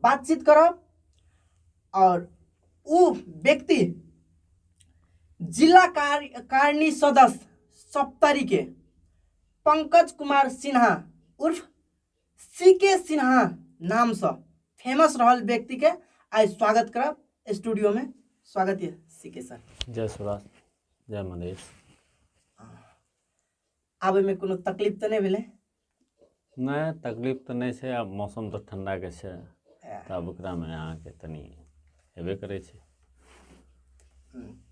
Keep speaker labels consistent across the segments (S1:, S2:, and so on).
S1: बातचीत करब और उ व्यक्ति जिला कार्यकारिणी सदस्य सप्तरी के पंकज कुमार सिन्हा उर्फ सी के सिन्हा नाम से फेमस रहल व्यक्ति के आइ स्वागत करब स्टूडियो में। स्वागत है सी के सर।
S2: जय सुभाष, जय मनीष।
S1: आबे में कोनो तकलीफ तो नहीं भेलै?
S2: नहीं, तकलीफ तो नहीं छै। आब मौसम तो ठंडा के छै, तऽ आब ओकरामे अहाँके तनी हेबे करै छै।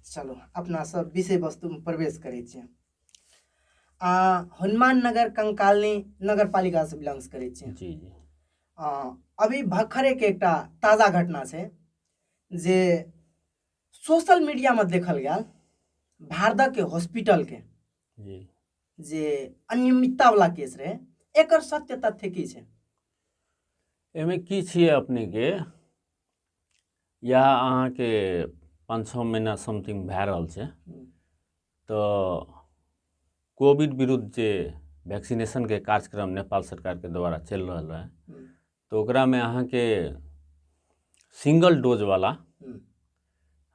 S1: चलो अपना सब विषय वस्तु में प्रवेश करै छियै। हनुमान नगर कंकालनी नगर पालिका से बिलोंग्स करै छियै।
S2: जी जी।
S1: अभी भखरे के एकटा ताजा घटना छै जे सोशल मीडिया में देखल गेल भारदह के हॉस्पिटल के
S2: जी
S1: जे अनियमितता वाला केस रहे, एकर सत्य तथ्य की छै?
S2: एहिमे की छियै अपनेके, या अहाँके 5-6 महीना समथिंग भए रहल छै, तऽ कोविड विरुद्ध जे वैक्सीनेशनके कार्यक्रम नेपाल सरकारके द्वारा चलि रहल रहै, तऽ ओकरामे अहाँके सिंगल डोज वाला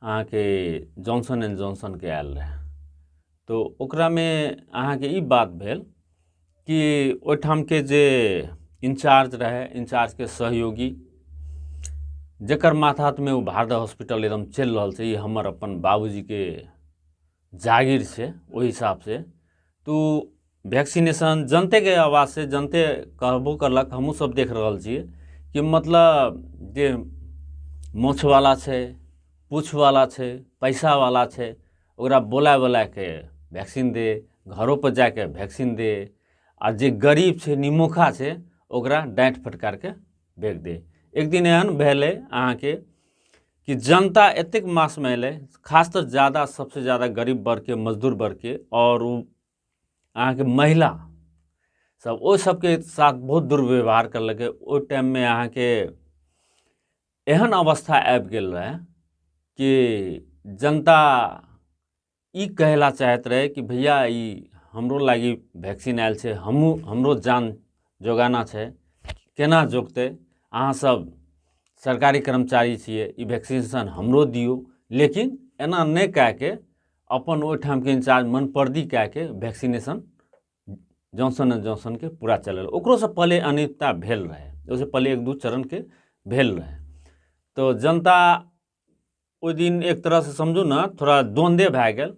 S2: अहाँके जॉनसन एंड जॉनसनके आयल रहै। तऽ ओकरामे अहाँके ई बात भेल कि ओहिठामके जे इंचार्ज रहै, इंचार्जके सहयोगी जकर माथातमे ओ भारदह हॉस्पिटल एकदम चलि रहल छै, ई हमर अपन बाबूजीके जागीर छै, ओहि हिसाबसँ तो वैक्सीनेशन जनतेके आवाजसँ जनते कहबो करलक, हमहूँ सब देख रहल छियै कि मतलब जे मोछवला छै, पूछवला छै, पैसावला छै, ओकरा बोला बोलाके वैक्सीन दे, घरोपर जाके वैक्सीन दे, आ जे गरीब छै, निमोखा छै, ओकरा डाँटि फटकारके बेच दे। एक दिन एहन भेलै अहाँके कि जनता एतेक मासमे अयलै, खास तऽ ज्यादा सबसँ ज्यादा गरीब वर्गके, मजदूर वर्गके और ओ अहाँके महिला सब, ओहि सबके साथ बहुत दुर्व्यवहार करलकै। ओहि टाइममे अहाँके एहन अवस्था आबि गेल रहै कि जनता ई कहला चाहैत रहै कि भैया ई हमरो लागि वैक्सीन आयल छै, हमहूँ हमरो जान जोगाना छै, केना जोगतै, अहाँ सब सरकारी कर्मचारी छियै, ई वैक्सीनेशन हमरो दियौ। लेकिन एना नहि कए के अपन ओहिठामके इंचार्ज मनपर्दी कए के वैक्सीनेशन जॉनसन एंड जॉनसनके पूरा चलल। ओकरोसँ पहिले अनियमितता भेल रहै, ओहिसँ पहिले 1-2 चरणके भेल रहै। तऽ जनता ओहि दिन एक तरहसँ समझू ने थोड़ा द्वंद्वे भए गेल,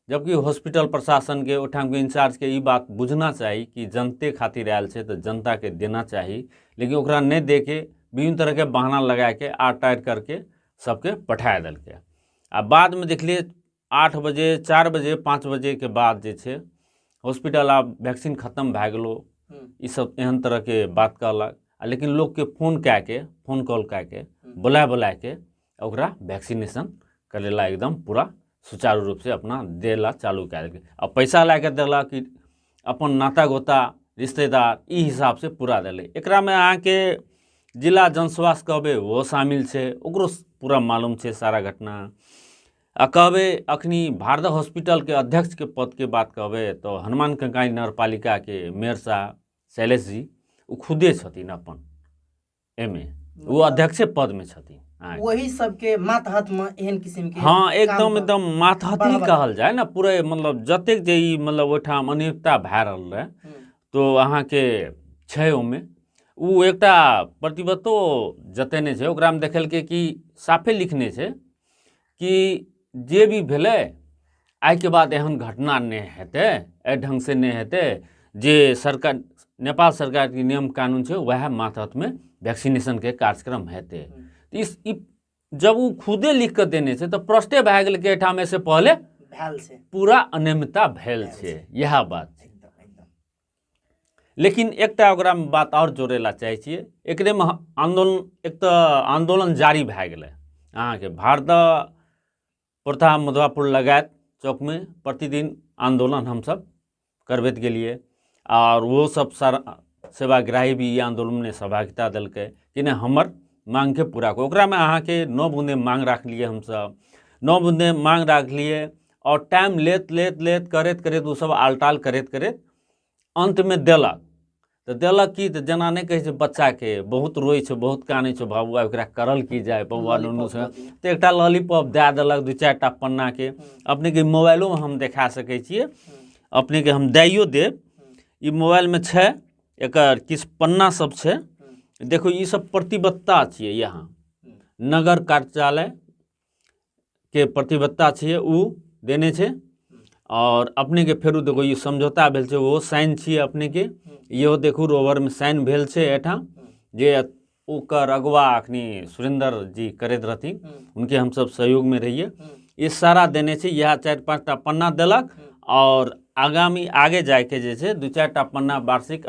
S2: जबकि हॉस्पिटल प्रशासनके ओहिठामके इंचार्जके ई बात बुझना चाही कि जनते खातिर आयल छै तऽ जनताके देना चाही, लेकिन ओकरा नहि देके विभिन्न तरहके बहाना लगाके आर टाइट करके सबके पठा देलकै। आ बादमे देखलियै 8 बजे, 4 बजे, 5 बजेके बाद जे छै हॉस्पिटल आब वैक्सीन खत्म भए गेलो, ई सब एहन तरहके बात कहलक। आ लेकिन लोकके फोन कए के, फोन कॉल कए के, बोला बोलाके ओकरा वैक्सीनेशन करेला एकदम पूरा सुचारू रूपसँ अपना देला चालू कए देलकै। आ पैसा लए कऽ देलक कि अपन नाता गोता रिश्तेदार ई हिसाबसँ पूरा देलै। एकरामे अहाँके जिला जनस्वास्थ्य कहबै ओहो शामिल छै, ओकरो पूरा मालूम छै सारा घटना। आ कहबै अखनी भारदह हॉस्पिटलके अध्यक्षके पदके बात कहबै तऽ हनुमान कंकाली नगरपालिकाके मेयर साहब शैलेश जी ओ खुदे छथिन अपन एहिमे, ओ अध्यक्षे पदमे छथिन।
S1: वही सबके मातहतमे एहन किसिमके
S2: हाँ, एकदम एकदम मातहत ही कहल जाय ने पूरे, मतलब जतेक जे ई मतलब ओहिठाम अनियमितता भए रहल रहै तो अहाँके छै ओहिमे ओ एकटा प्रतिबद्धतो जतेने छै। ओकरामे देखलकै कि साफे लिखने छै कि जे भी भेलै आइके बाद एहन घटना नहि हेतै, एहि ढङ्गसँ नहि हेतै, जे सरकार नेपाल सरकारके नियम कानून छै वएह मातहतमे वैक्सीनेशनके कार्यक्रम हेतै। तऽ ई जब ओ खुदे लिख कऽ देने छै तऽ प्रश्ने भए गेलै कि एहिठाम एहिसँ पहिले
S1: भेल छै,
S2: पूरा अनियमितता भेल छै, इएह बात छै। लेकिन एकटा ओकरामे बात आओर जोड़ै लए चाहै छियै, एकरेमे आन्दोलन, एक तऽ आन्दोलन जारी भए गेलै अहाँके भारदह प्रथा मधुआपुर लगायत चौकमे प्रतिदिन आन्दोलन हमसब करबैत गेलियै, आओर ओहो सब सारा सेवाग्राही भी ई आन्दोलनमे सहभागिता देलकै कि नहि हमर माँगके पूरा करू। ओकरामे अहाँके 9 बूँदे माँग राखलियै हमसब, 9 बूँदे माँग राखलियै आओर टाइम लेत लेत लेत करैत करैत ओसब आलटाल करैत करैत अन्तमे देलक। तऽ देलक की तऽ जेना नहि कहै छै बच्चाके बहुत रोइ छै बहुत कानै छै बाबू आब एकरा करल की जाय बौआ नुनू छै तऽ एकटा लॉलीपॉप दए देलक दू चारि टा पन्नाके अपनेके मोबाइलोमे हम देखा सकै छियै अपनेके हम दैयो देब ई मोबाइलमे छै एकर किछु पन्ना सब छै देखू ई सब प्रतिबद्धता छियै यहाँ नगर कार्यालय के प्रतिबद्धता छियै ओ देने छै आओर अपनेके फेरो देखू ई समझौता भेल छै ओहो साइन छियै अपनेके इहो देखू रोवरमे साइन भेल छै एहिठाम जे ओकर अगुआ अखनी सुरेन्द्र जी करैत रहथिन हुनके हमसब सहयोगमे रहियै ई सारा देने छै इएह चारि पाँच टा पन्ना देलक आओर आगामी आगे जाइके जे छै दू चारि टा पन्ना वार्षिक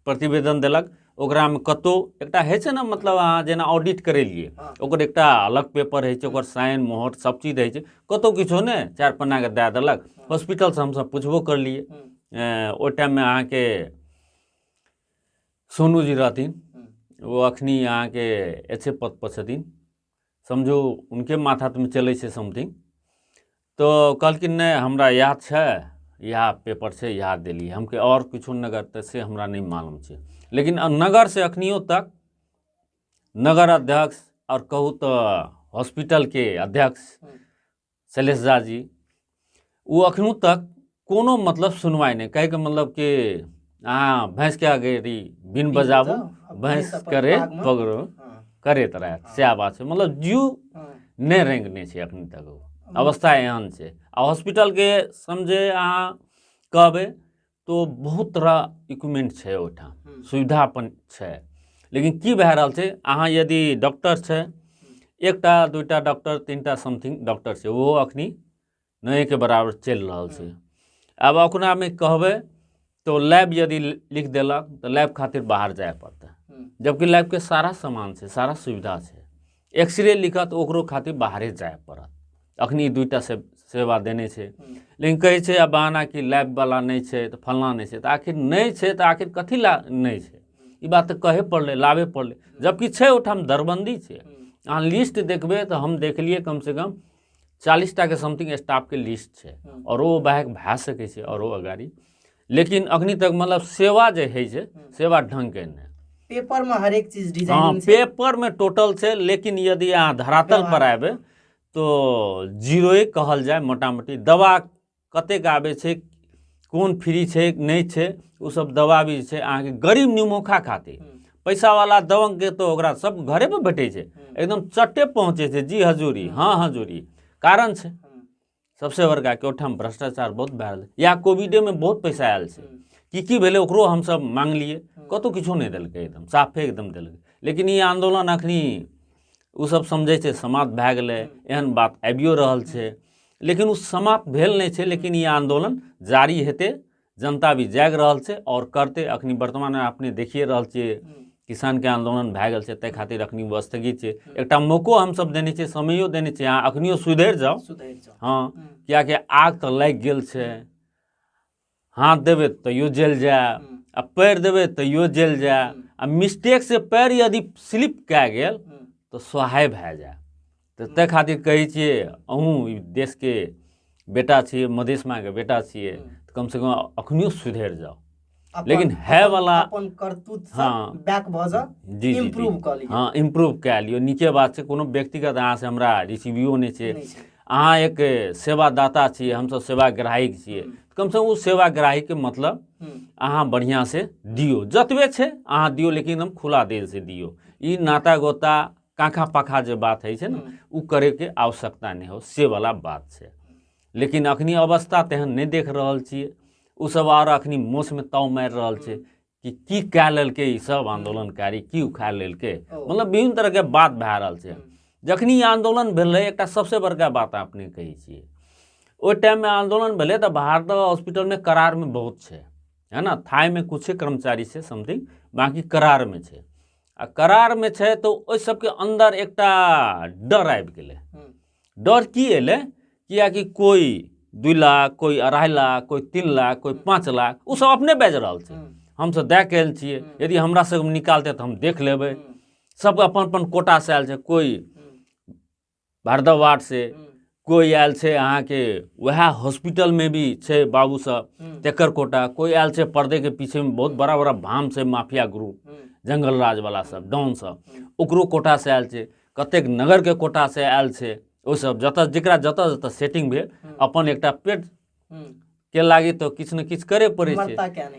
S2: प्रतिवेदन देलक ओकरामे कतहु एकटा होइ छै ने मतलब अहाँ जेना ऑडिट करेलियै ओकर एकटा अलग पेपर होइ छै ओकर साइन मोहर सब चीज रहै छै कतहु किछो नहि चारि पन्नाके दए देलक हॉस्पिटलसँ हमसब पुछबो करलियै ओहि टाइममे अहाँके सोनू जी रहथिन ओ अखनी अहाँके अच्छे पदपर छथिन समझू हुनके माथामे चलै छै समथिंग तऽ कहलखिन नहि हमरा इएह छै इएह पेपर छै इएह देलियै हम कि आओर किछो नगर तऽ से हमरा नहि मालूम छै लेकिन नगरसँ अखनियो तक नगर अध्यक्ष आओर कहू तऽ हॉस्पिटलके अध्यक्ष शैलेश झा जी ओ अखनो तक कोनो मतलब सुनवाइ नहि कहैके मतलब कि अहाँ भैंसके अगेरी बिन बजाबू भैंस करे पगड़ो करैत रहत सएह बात छै मतलब जीव नहि रेंगने छै अखन तक ओ अवस्था एहन छै आ हॉस्पिटलके समझे अहाँ कहबै तो बहुत तरह इक्विपमेंट छै ओहिठाम सुविधा अपन छै लेकिन की भए रहल छै अहाँ यदि डॉक्टर छै एकटा दूटा डॉक्टर तीनटा समथिंग डॉक्टर छै ओहो अखनी नहिके बराबर चलि रहल छै आब ओकरामे कहबै तऽ लैब यदि लिख देलक तऽ लैब खातिर बाहर जाय पड़तै जबकि लैबके सारा सामान छै सारा सुविधा छै एक्सरे लिखत ओकरो खातिर बाहरे जाय पड़त अखनी दुइटा से सेवा देने छै लेकिन कहै छै आब बहाना कि लैबवला नहि छै तऽ फल्लाँ नहि छै तऽ आखिर नहि छै तऽ आखिर कथी लए नहि छै ई बात तऽ कहै पड़लै लाबे पड़लै जबकि छै ओहिठाम दरबन्दी छै अहाँ लिस्ट देखबै तऽ हम देखलियै कमसँ कम 40 टाके समथिंग स्टाफके लिस्ट छै आओर ओ बाहर भए सकै छै आओर ओ अगाड़ी लेकिन अखनी तक मतलब सेवा जे होइ छै सेवा ढङ्गके नहि
S1: पेपर में हरेक चीज
S2: हँ
S1: डिजाइनिंग छै
S2: पेपर में टोटल छै लेकिन यदि अहाँ धरातल पर आयबै तो जीरोए कहल जाय मोटा मोटी दवा कतेक आबै छै कोन फ्री छै नहि छै ओ सब दवा भी छै अहाँके गरीब निमोखा खातिर पैसावाला दबंगके तऽ ओकरा सब घरे पर भेटै छै एकदम चट्टे पहुँचै छै जी हजूरी हँ हजूरी कारण छै सबसे बड़का कि ओहिठाम भ्रष्टाचार बहुत भए रहल या कोविडेमे बहुत पैसा आयल छै की की भेलै ओकरो हमसब मांगलियै कतहु किछो नहि देलकै एकदम साफे एकदम देलकै लेकिन ई आन्दोलन अखनी ओसब समझै छै समाप्त भए गेलै एहन बात आबियो रहल छै लेकिन ओ समाप्त भेल नहि छै लेकिन ई आन्दोलन जारी हेतै जनता भी जागि रहल छै आओर करतै अखनी वर्तमानमे अपने देखिए रहल छियै किसानके आन्दोलन भए गेल छै ताहि खातिर अखनी ओ स्थगित छै एकटा मौको हमसब देने छियै समयो देने छियै अहाँ अखनियो सुधरि जाउ
S1: सुधरि जाउ
S2: हँ किएकि आग तऽ लागि गेल छै हाथ देबै तैयो जलि जाय आ पैर देबै तैयो जलि जाय आ मिस्टेकसँ पैर यदि स्लिप कए गेल तऽ सोहाय भए जाय तऽ ताहि खातिर कहै छियै अहूँ ई देशके बेटा छियै मधेश मायके बेटा छियै तऽ कमसँ कम अखनियो सुधरि जाउ लेकिन है वाला
S1: अपन करतूत से
S2: हाँ।
S1: बैक भऽ जाउ
S2: जी जी
S1: इम्प्रूव कऽ लिअ
S2: हँ इम्प्रूव कए लियौ नीके बात छै कोनो व्यक्तिगत अहाँसँ हमरा रिसीवियो नहि छै
S1: नहि छै
S2: अहाँ एक सेवादाता छियै हमसब सेवाग्राही छियै कमसँ कम ओ सेवाग्राहीके मतलब अहाँ बढ़िआँसँ दियौ जतबे छै अहाँ दियौ लेकिन एकदम खुला दिलसँ दियौ ई नाता गोता काँखा पाखा जे बात होइ छै ने ओ करैके आवश्यकता नहि हो से वला बात छै लेकिन अखनी अवस्था तेहन नहि देख रहल छियै ओसब आर अखनी मोसमे ताव मारि रहल छै कि की कए लेलकै ई सब आन्दोलनकारी की उखाड़ि लेलकै मतलब विभिन्न तरहके बात भए रहल छै जखनी ई आन्दोलन भेलै एकटा सबसँ बड़का बात अपने कहै छियै ओहि टाइममे आन्दोलन भेलै तऽ भारत हॉस्पिटलमे करारमे बहुत छै है ने थाइमे किछे कर्मचारी छै समथिंग बाँकी करारमे छै आ करारमे छै तऽ ओहि सबके अन्दर एकटा डर आबि गेलै डर की एलै किएकि कोइ 2 लाख कोइ 2.5 लाख कोइ 3 लाख कोइ 5 लाख ओ सब अपने बाजि रहल छै हमसब दए के आयल छियै यदि हमरा सब निकालतै तऽ हम देख लेबै सब अपन अपन कोटासँ आयल छै कोइ भारदह वार्डसँ कोइ आयल छै अहाँके वएह हॉस्पिटलमे भी छै बाबू सब तेकर कोटा, कोइ आयल छै पर्दे के पीछे में बहुत बड़ा बड़ा भाम छै माफिया ग्रुप जंगल राज वाला सब डॉन सब, ओकरो कोटा से आयल छै, कतेक नगर के कोटा से आयल छै। ओ सब जतऽ जकरा जतऽ जतऽ सेटिंग भेल अपन एकटा पेट के लागी तो किछु ने किछु करे पड़ै छै।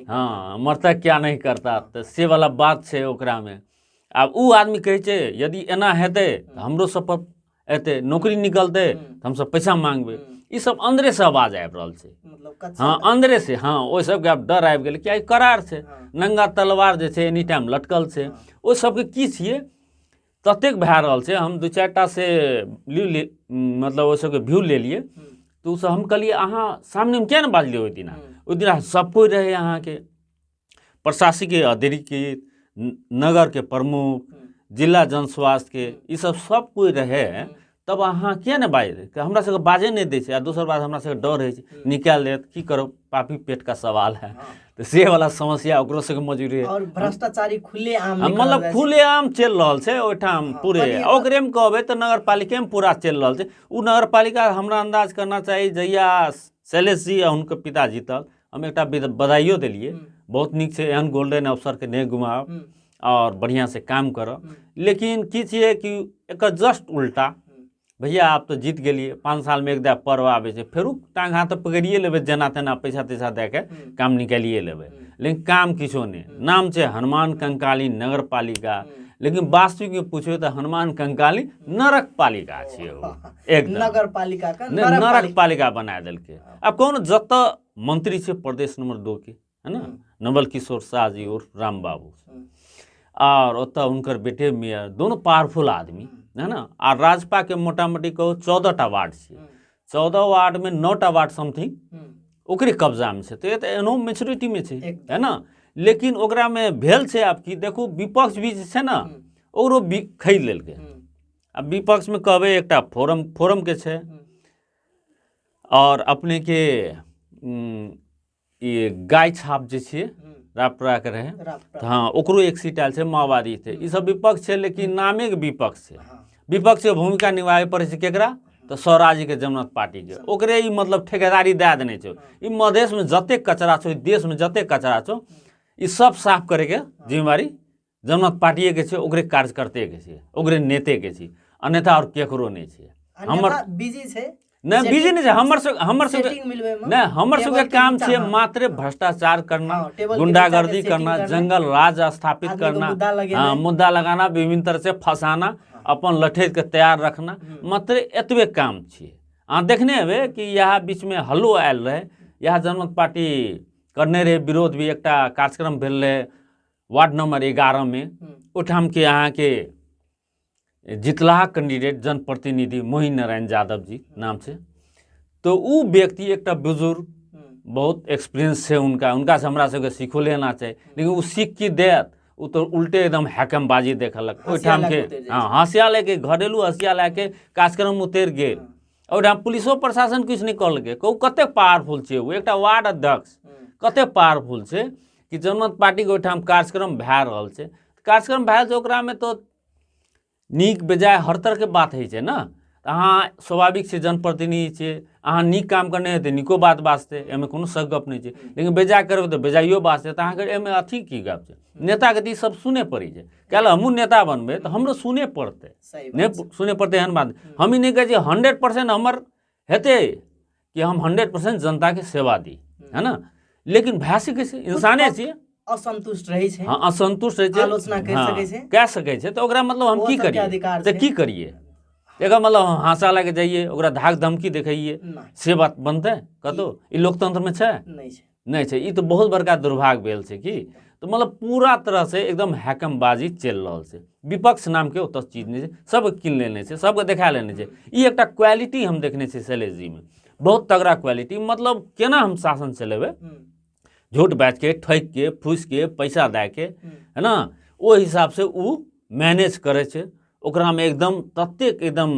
S2: हाँ, मरता क्या नहीं करता, तऽ से वाला बात छै ओकरामे। आब ओ आदमी कहै छै यदि एना हेतै तऽ हमरो सब पर एतै, नौकरी निकलतै तऽ हमसब पैसा मांगबै। ई सब अन्दरे से आवाज आबि रहल छै। हाँ, अन्दरे से। हाँ, ओहि सबके आब डर आबि गेलै कियाकि करार छै, नंगा तलवार जे छै एनी टाइम लटकल छै। ओहि सबके की छियै ततेक भए रहल छै। हम 2-4 टा से ली मतलब ओहि सबके व्यू लेलियै तऽ ओसब हम कहलियै अहाँ सामनेमे किया ने बाजलियै ओहि दिना? ओहि दिना सब कोइ रहै, अहाँके प्रशासकीय अतिरिक्त, नगरके प्रमुख, जिला जन स्वास्थ्यके, ई सब सब कोइ रहै, तब अहाँ किया ने बाजि? हमरा सबके बाजै नहि दै छै। आ दोसर बात हमरा सबके डर होइ छै निकालि देत, की करब, पापी पेट का सवाल है। तऽ से वाला समस्या ओकरो सबके मजबूरी है।
S1: और भ्रष्टाचारी खुलेआम
S2: मतलब खुलेआम चलि रहल छै ओहिठाम पूरे। ओकरेमे कहबै तऽ नगरपालिकेमे पूरा चलि रहल छै। ओ नगरपालिका हमरा अन्दाज करना चाही जहिया शैलेश जी आ हुनकर पिता जीतल, हम एकटा बधाइयो देलियै, बहुत नीक छै, एहन गोल्डन अवसरके नहि गुमाब और बढ़िआँ से काम करब। लेकिन की छियै कि एकर जस्ट उल्टा, भैया आप तऽ जीत गेलियै, 5 सालमे एक दा पर्व आबै छै, फेरो टाँग हाथ तऽ पकड़िए लेबै, जेना तेना पैसा तैसा दए के काम निकालिए लेबै, लेकिन काम किछो नहि। नाम छै हनुमान कंकाली नगरपालिका, लेकिन वास्तविकमे पुछबै तऽ हनुमान कंकाली नरक पालिका छियै ओ, एकदम
S1: नगरपालिका
S2: नरक पालिका बना देलकै। आब कोनो जतऽ मंत्री छै प्रदेश नंबर 2 के, है ना, नवल किशोर शाह जी और राम बाबू, और ओतऽ हुनकर बेटे मेयर, दोनों पावरफुल आदमी, है ना। आ राजपा के मोटा मोटी कहू 14 टा वार्ड छै, 14 वार्ड में 9 टा वार्ड समथिंग ओकरे कब्जामे छै, तऽ एनो मेच्योरिटीमे छै, है ना। लेकिन ओकरामे भेल छै आब की देखू, विपक्ष भी जे छै ने ओकरो खरीद लेलकै। आब विपक्षमे कहबै एकटा फोरम, फोरम के छै, और अपने के ई गाय छाप जे छियै रापरा के रहै, हाँ, ओकरो एक सीट आयल छै, माओवादी छै, ई सब विपक्ष छै, लेकिन नामे के विपक्ष छै। विपक्ष के भूमिका निभाबे पड़ै छै केकरा? तऽ स्वराज्यके जनमत पार्टीके। ओकरे ई मतलब ठेकेदारी दए देने छै। ई मधेशमे जतेक कचरा छौ, देशमे जतेक कचरा छौ, ई सब साफ करैके जिम्मेवारी जनमत पार्टिएके छै, ओकरे कार्यकर्तेके छै, ओकरे नेतेके छै, अन्यथा आओर केकरो नहि छै।
S1: हमर बिजी छै
S2: नहि, बिजी नहि छै। हमर सब नहि, हमर सबके काम छै मात्र भ्रष्टाचार करना, गुंडागर्दी करना, जंगल राज स्थापित करना, हाँ, मुद्दा लगाना, विभिन्न तरह से फंसाना, अपन लठैत के तैयार रखना, मात्र एतबे काम छियै। अहाँ देखने हेबै कि इएह बीचमे हल्लो आयल रहै, इएह जनमत पार्टी करने रहै विरोध भी, एकटा कार्यक्रम भेल रहै वार्ड नंबर 11 में, ओहिठामके अहाँके जितलाहा कैंडिडेट जनप्रतिनिधि मोहिन नारायण यादव जी नाम छै, तऽ ओ व्यक्ति एकटा बुजुर्ग, बहुत एक्सपीरियंस छै हुनका, हुनकासँ हमरा सबके सीखो लेना छै, लेकिन ओ सीख की देत? ओ तऽ उल्टे एकदम हैकमबाजी देखलक ओहिठामके। हाँ, हँसिया लए के, घरेलू हँसिया लए के कार्यक्रम उतरि गेल। ओहिठाम पुलिसो प्रशासन किछु नहि कहलकै। कहू कतेक पावरफुल छै ओ एकटा वार्ड अध्यक्ष, कतेक पावरफुल छै कि जनमत पार्टीके ओहिठाम कार्यक्रम भए रहल छै। कार्यक्रम भए छै ओकरामे तऽ नीक बेजाय हर तरहके बात होइ छै ने, तऽ अहाँ स्वाभाविक छै जनप्रतिनिधि छियै, अहाँ नीक काम करने हेतै नीको बात बाजतै, एहिमे कोनो शक गप नहि छै, लेकिन बेजाय करबै तऽ बेजाइयो बाजतै, तऽ अहाँके एहिमे अथी की गप छै? नेताके तऽ ई सब सुनय पड़ै छै। काल्हि हमहूँ नेता बनबै तऽ हमरो सुनय पड़तै, नहि सुनय पड़तै एहन बात हम ई नहि कहै छियै 100% हमर हेतै कि हम 100% जनताके सेवा दी, है ना, लेकिन भए सकै छै, इंसाने छियै,
S1: असंतुष्ट रहै छै।
S2: हाँ, असंतुष्ट रहै छै,
S1: आलोचना करि सकै छै,
S2: कए सकै छै, तऽ ओकरा मतलब हम की करियै? तऽ की करियै? एकर मतलब हम हँसा लए के जइयै, ओकरा धाक धमकी देखैयै, से बात बनतै कतौ? ई लोकतंत्रमे छै? नहि छै। ई तऽ बहुत बड़का दुर्भाग्य भेल छै कि तऽ मतलब पूरा तरहसँ एकदम हैकमबाजी चलि रहल छै। विपक्ष नामके ओतऽ चीज नहि छै, सबके कीन लेने छै, सबके देखा लेने छै। ई एकटा क्वालिटी हम देखने छियै शैलेश जीमे, बहुत तगड़ा क्वालिटी। मतलब केना हम शासन चलेबै, झूठ बाजि के, ठकि के, फूसि के, पैसा दए के, है ना, ओहि हिसाबसँ ओ मैनेज करै छै। ओकरामे एकदम ततेक एकदम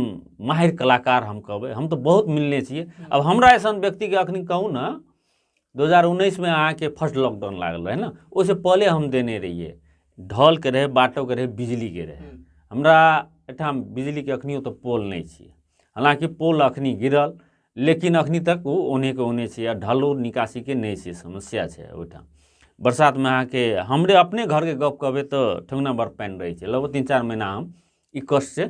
S2: माहिर कलाकार हम कहबै, हम तऽ बहुत मिलने छियै। आब हमरा अइसन व्यक्तिके अखनी कहू ने, 2019 में अहाँके फर्स्ट लॉकडाउन लागल रहै ने, ओहिसँ पहिले हम देने रहियै, ढलके रहै, बाटोके रहै, बिजलीके रहै। हमरा एहिठाम बिजलीके अखनियो तऽ पोल नहि छियै। हालाँकि पोल अखनी गिरल, लेकिन अखनी तक ओ ओने के ओने छै आ ढलो निकासीके नहि छै, समस्या छै ओहिठाम। बरसातमे अहाँके हमरे अपने घरके गप कहबै तऽ ठेहुना बड़ पानि रहै छै। लगभग 3-4 महीना हम ई कष्टसँ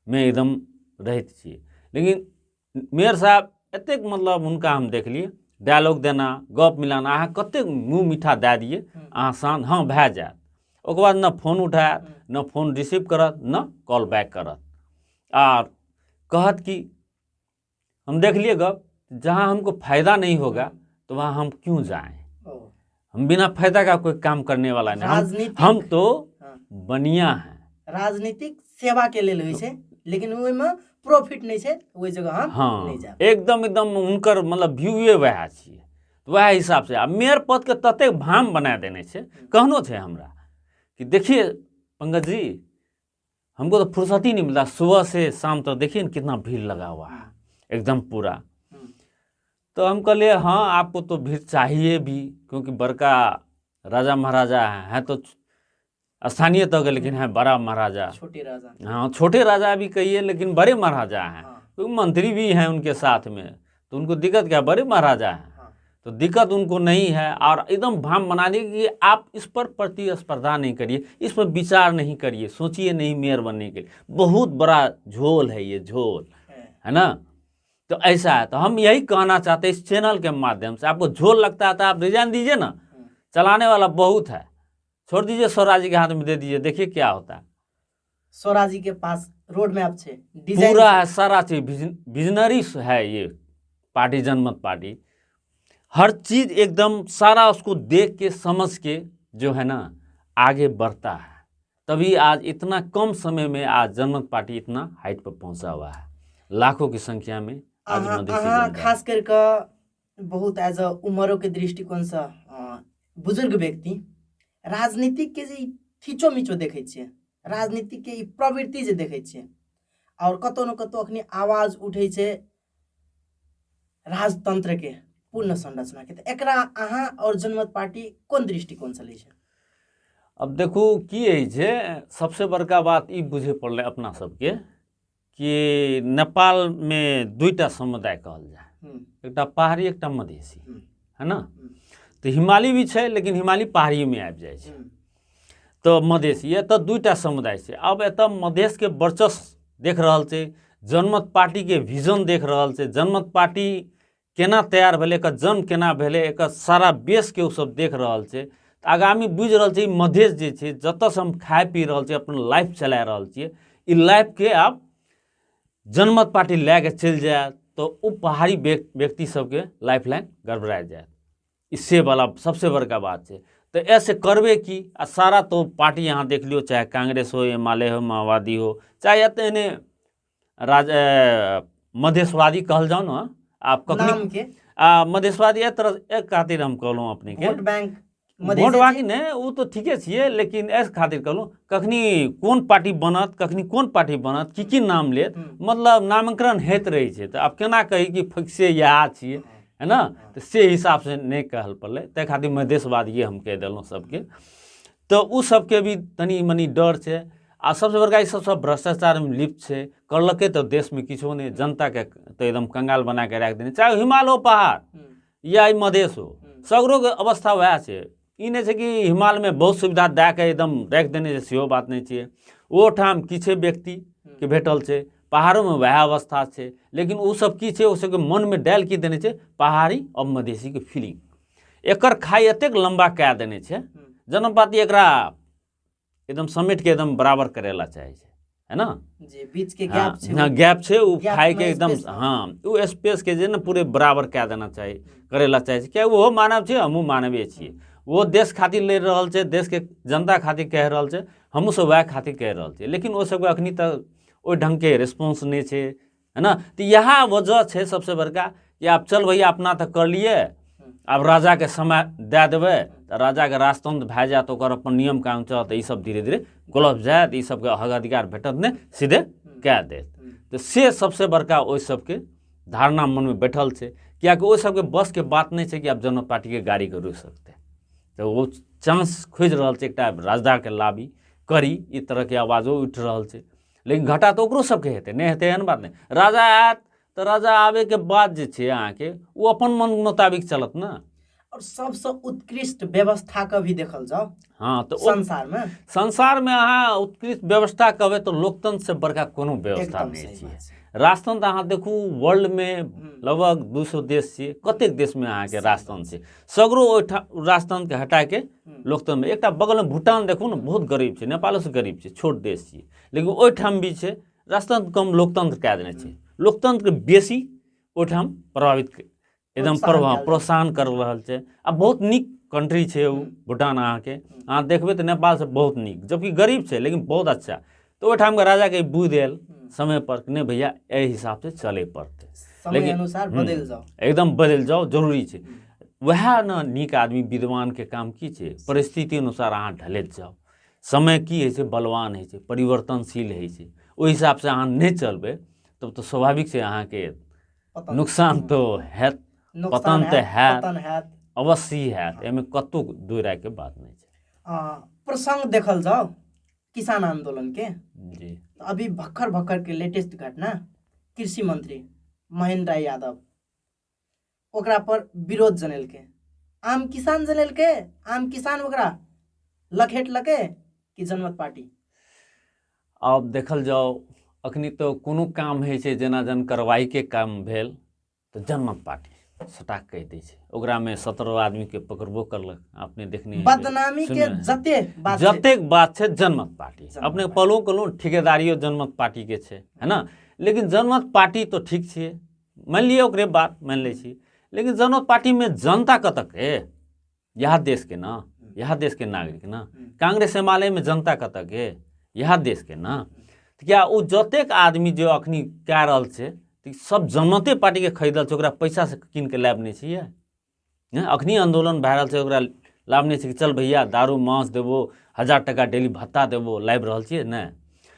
S2: मे एकदम रहैत छियै। लेकिन मेयर साहब एतेक मतलब हुनका हम देखलियै डायलॉग देना, गप मिलाना, अहाँ कतेक मुँह मीठा दए दियै, अहाँ शान्त हँ भए जायत। ओकर बाद न फोन उठायत, न फोन रिसीव करत, न कॉल बैक करत, आर कहत कि हम देख लिए गप, जहाँ हमको फायदा नहीं होगा तो वहाँ हम क्यों जाएं, हम बिना फायदा का कोई काम करने वाला नहीं, हम तो बनिया हैं।
S1: राजनीतिक सेवा के लेल होइ छै, लेकिन ओहिमे प्रॉफिट नहीं छै, ओहि जगह हम
S2: हाँ
S1: नहीं जायब।
S2: एकदम एकदम हुनकर मतलब व्यूए वएह छियै, वएह हिसाब से। आ मेयर पद के ततेक भाम बना देने छै, कहनो छै हमरा कि देखिए पंकज जी, हमको तो फुर्सत ही नहीं मिलता, सुबह से शाम तक देखिए न कितना भीड़ लगा हुआ है एकदम पूरा। तो हम कहलिए हाँ आपको तो भीड़ चाहिए भी, क्योंकि बड़का राजा महाराजा हैं तो स्थानीय तक, लेकिन है बड़ा महाराजा,
S1: छोटे राजा,
S2: हाँ छोटे राजा भी कहिए लेकिन बड़े महाराजा हैं, क्योंकि मंत्री भी हैं उनके साथ में, तो उनको दिक्कत क्या, बड़े महाराजा हैं, तो दिक्कत उनको नहीं है। और एकदम भाम बना दिए कि आप इस पर प्रतिस्पर्धा नहीं करिए, इस पर विचार नहीं करिए, सोचिए नहीं मेयर बनने के लिए, बहुत बड़ा झोल है ये झोल, है ना। तो ऐसा है, तो हम यही कहना चाहते हैं इस चैनल के माध्यम से, आपको झोल लगता है तो आप रिजाइन दीजिए ना, चलाने वाला बहुत है, छोड़ दीजिए स्वराजी के हाथ में दे दीजिए, देखिए क्या होता है।
S1: स्वराजी के पास रोड मैप है, डिजाइन
S2: पूरा है, सारा चीज विजनरी है ये पार्टी, जनमत पार्टी, हर चीज एकदम सारा उसको देख के समझ के जो है ना आगे बढ़ता है। तभी आज इतना कम समय में आज जनमत पार्टी इतना हाइट पर पहुंचा हुआ है, लाखों की संख्या में आज मधेसी जनता।
S1: खास करके बहुत एज अ उम्रों के दृष्टिकोण से बुजुर्ग व्यक्ति राजनीतिक के जे खींचो मीचो देखै छियै, राजनीतिक के ई प्रवृत्ति जे देखै छियै, और कतौ न कतौ अखनी आवाज उठै छै राजतंत्र के पूर्ण संरचना के, तऽ एकरा अहाँ और जनमत पार्टी कोन दृष्टिकोण से लै छै?
S2: अब देखू की होइ छै, सबसे बड़का बात ई बुझे पड़लै अपना सबके कि नेपालमे दुईटा समुदाय कहल जाय, एकटा पहाड़ी एकटा मधेसी, है ना। तऽ हिमाली भी छै लेकिन हिमाली पहाड़ीमे आबि जाइ छै, तऽ मधेसी एतऽ दुईटा समुदाय छै। अब एतऽ मधेसके वर्चस्व देख रहल छै, जनमत पार्टीके विजन देख रहल छै, जनमत पार्टी केना तैयार भेलै, एकर जन्म केना भेलै, एकर सारा बेसके ओसब देख रहल छै। तऽ आगामी बुझि रहल छै मधेस जे छै जतऽसँ हम खाइ पी रहल छियै, अपन लाइफ चला रहल छियै, ई लाइफके आब जनमत पार्टी लए कऽ चलि जायत तऽ ओ पहाड़ी व्यक्ति सबके लाइफ लाइन गड़बड़ा जायत, इससे वाला सबसे बड़का बात छै। तऽ ऐसे करबै की, आ सारा तो पार्टी यहाँ देख लियौ, चाहे कांग्रेस हो, एमाले हो, माओवादी हो, चाहे एतऽ एहने राज मधेशवादी कहल जाउ ने आप कखनी आ मधेशवादी एक तरह एक खातिर हम कहलहुँ अपनेके
S1: वोट बैंक
S2: वोट बाकी नहि, ओ तऽ ठीके छियै, लेकिन एहि खातिर कहलहुँ कखनी कोन पार्टी बनत, कखनी कोन पार्टी बनत, की की नाम लेत, मतलब नामांकन होइत रहै छै, तऽ आब केना कही कि फिक्से इएह छियै, है ना। तऽ से हिसाबसँ नहि कहल पड़लै, ताहि खातिर मधेशवादिए हम कहि देलहुँ सबके। तऽ ओ सबके भी तनि मनि डर छै। आ सबसँ बड़का ई सब सब भ्रष्टाचारमे लिप्त छै, करलकै तऽ देशमे किछो नहि, जनताके तऽ एकदम कंगाल बनाके राखि देने, चाहे हिमाल हो पहाड़ या ई मधेश हो, सगरोके अवस्था वएह छै। ई नहि छै कि हिमालमे बहुत सुविधा दए कऽ एकदम राखि देने छै, सेहो बात नहि छियै। ओहोठाम किछु व्यक्तिके भेटल छै, पहाड़ोमे वएह अवस्था छै, लेकिन ओ सब की छै, ओ सबके मनमे डालि की देने छै पहाड़ी और मधेसीके फीलिंग। एकर खाइ एतेक लम्बा कए देने छै, जनम पार्टी एकरा एकदम समेट के एकदम बराबर करेला चाहे छै, है ना।
S1: जे बीच के गैप छै,
S2: हाँ गैप छै, ओ खाइ के एकदम हाँ ओ स्पेस के जे ने पूरे बराबर कए देना चाही, करेला चाहे छै। किया ओहो मानव छै, हमहूँ मानवे छियै, ओ देश खातिर लड़ि रहल छै, देशके जनता खातिर कहि रहल छै, हमहूँ सब वएह खातिर कहि रहल छियै, लेकिन ओ सबके अखनी तक ओहि ढङ्गके रिस्पॉन्स नहि छै, है ना। तऽ इएह वजह छै सबसँ बड़का कि आब चल भैया अपना तऽ कर लिए, आब राजाके समय दए देबै तऽ राजाके राजतंत्र भए जायत, ओकर अपन नियम कानून चलत, ई सब धीरे धीरे गोलब जायत, ई सबके हक अधिकार भेटत नहि, सीधे कए देत। तऽ से सबसँ बड़का ओहि सबके धारणा मनमे बैठल छै, किएकि ओहि सबके बसके बात नहि छै कि आब जनता पार्टीके गाड़ीके रोकि सकतै। तऽ ओ चांस खोजि रहल छै एकटा राजाके लाबी करी, ई तरहके आवाजो उठि रहल छै, लेकिन घाटा तऽ ओकरो सबके हेतै, नहि हेतै एहन बात नहि। राजा आयत तऽ राजा आबैके बाद जे छै अहाँके ओ अपन मन मोताबिक चलत ने।
S1: और सबसँ उत्कृष्ट व्यवस्था के भी देखल जाओ।
S2: हाँ, तऽ
S1: संसारमे,
S2: संसारमे अहाँ उत्कृष्ट व्यवस्था कहबै तऽ लोकतंत्र से बड़का कोनो व्यवस्था
S1: एकदम
S2: नहि
S1: सही
S2: छै।
S1: बात छै।
S2: राजतंत्र अहाँ देखू वर्ल्डमे लगभग 200 देश छै, कतेक देशमे अहाँके राजतंत्र छै, सगरो ओहिठाम राजतंत्रके हटाके लोकतंत्र। एकटा बगलमे भूटान देखू ने, बहुत गरीब छै, नेपालोसँ गरीब छै, छोट देश छै, लेकिन ओहिठाम भी छै राजतंत्र कम लोकतंत्र कए देने छै। लोकतंत्रके बेसी ओहिठाम प्रभावित एकदम
S1: प्रोत्साहन
S2: प्रभाव
S1: कयल।
S2: प्रोत्साहन कर रहल छै। आ बहुत नीक कंट्री छै ओ भूटान। अहाँके अहाँ देखबै तऽ नेपालसँ बहुत नीक, जबकि गरीब छै लेकिन बहुत अच्छा। तऽ ओहिठामके राजाके बुद्धि आयल समय पर नहि भैया एहि हिसाबसँ चलै पड़तै,
S1: समय
S2: लेकिन
S1: अनुसार बदलि जाओ,
S2: एकदम बदलि जाओ, जरूरी छै। वएह ने नीक आदमी विद्वानके काम की छै, परिस्थिति अनुसार अहाँ ढलैत जाउ। समय की होइ छै, बलवान होइ छै, परिवर्तनशील होइ छै, ओहि हिसाबसँ अहाँ नहि चलबै तब तऽ स्वाभाविक छै अहाँके
S1: पतन,
S2: नुकसान तऽ हैत,
S1: नुकसान
S2: पतन तऽ हैत,
S1: पतन हैत,
S2: अवश्य हैत, एहिमे कतहु दू रायके बात नहि छै।
S1: प्रसंग देखल जाओ किसान आंदोलन के
S2: जी।
S1: अभी भक्खर भक्खर के लेटेस्ट घटना, कृषि मंत्री महेंद्र यादव ओकरा पर विरोध जनेलके, आम किसान जनेलके, आम किसान ओकरा लखेटलके कि जनमत पार्टी।
S2: आब देखल जाओ अखनी तऽ कोनो काम होइ छै, जेना जन कार्रवाईके काम भेल तऽ जनमत पार्टी सटाक कहि दै छै, ओकरामे 17 आदमीके पकड़बो करलक, अपने देखने हेबै,
S1: बदनामी के
S2: सुनने हेबै।
S1: जते बात छै,
S2: जतेक बात छै जनमत पार्टी,
S1: जनमत
S2: अपने
S1: पार्टी।
S2: पलो कहलहुँ ठेकेदारियो जनमत पार्टीके छै, है ना। लेकिन जनमत पार्टी तो ठीक छियै, मानि लिअ ओकरे बात मानि लै छी, लेकिन जनमत पार्टीमे जनता कतऽ के, इएह देशके ना, इएह देशके नागरिक ना। कांग्रेस एमालेमे जनता कतऽ के, इएह देशके ना। तऽ किया ओ जतेक आदमी जे अखनी कए रहल छै तऽ सब जनमते पार्टीके खरीदल छै, ओकरा पैसासँ कीन कऽ लाभ नहि छियै, ने अखनी आन्दोलन भए रहल छै ओकरा लाभ नहि छै कि चल भैया दारू मांस देबो, 1000 टका डेली भत्ता देबो, लाबि रहल छियै नहि।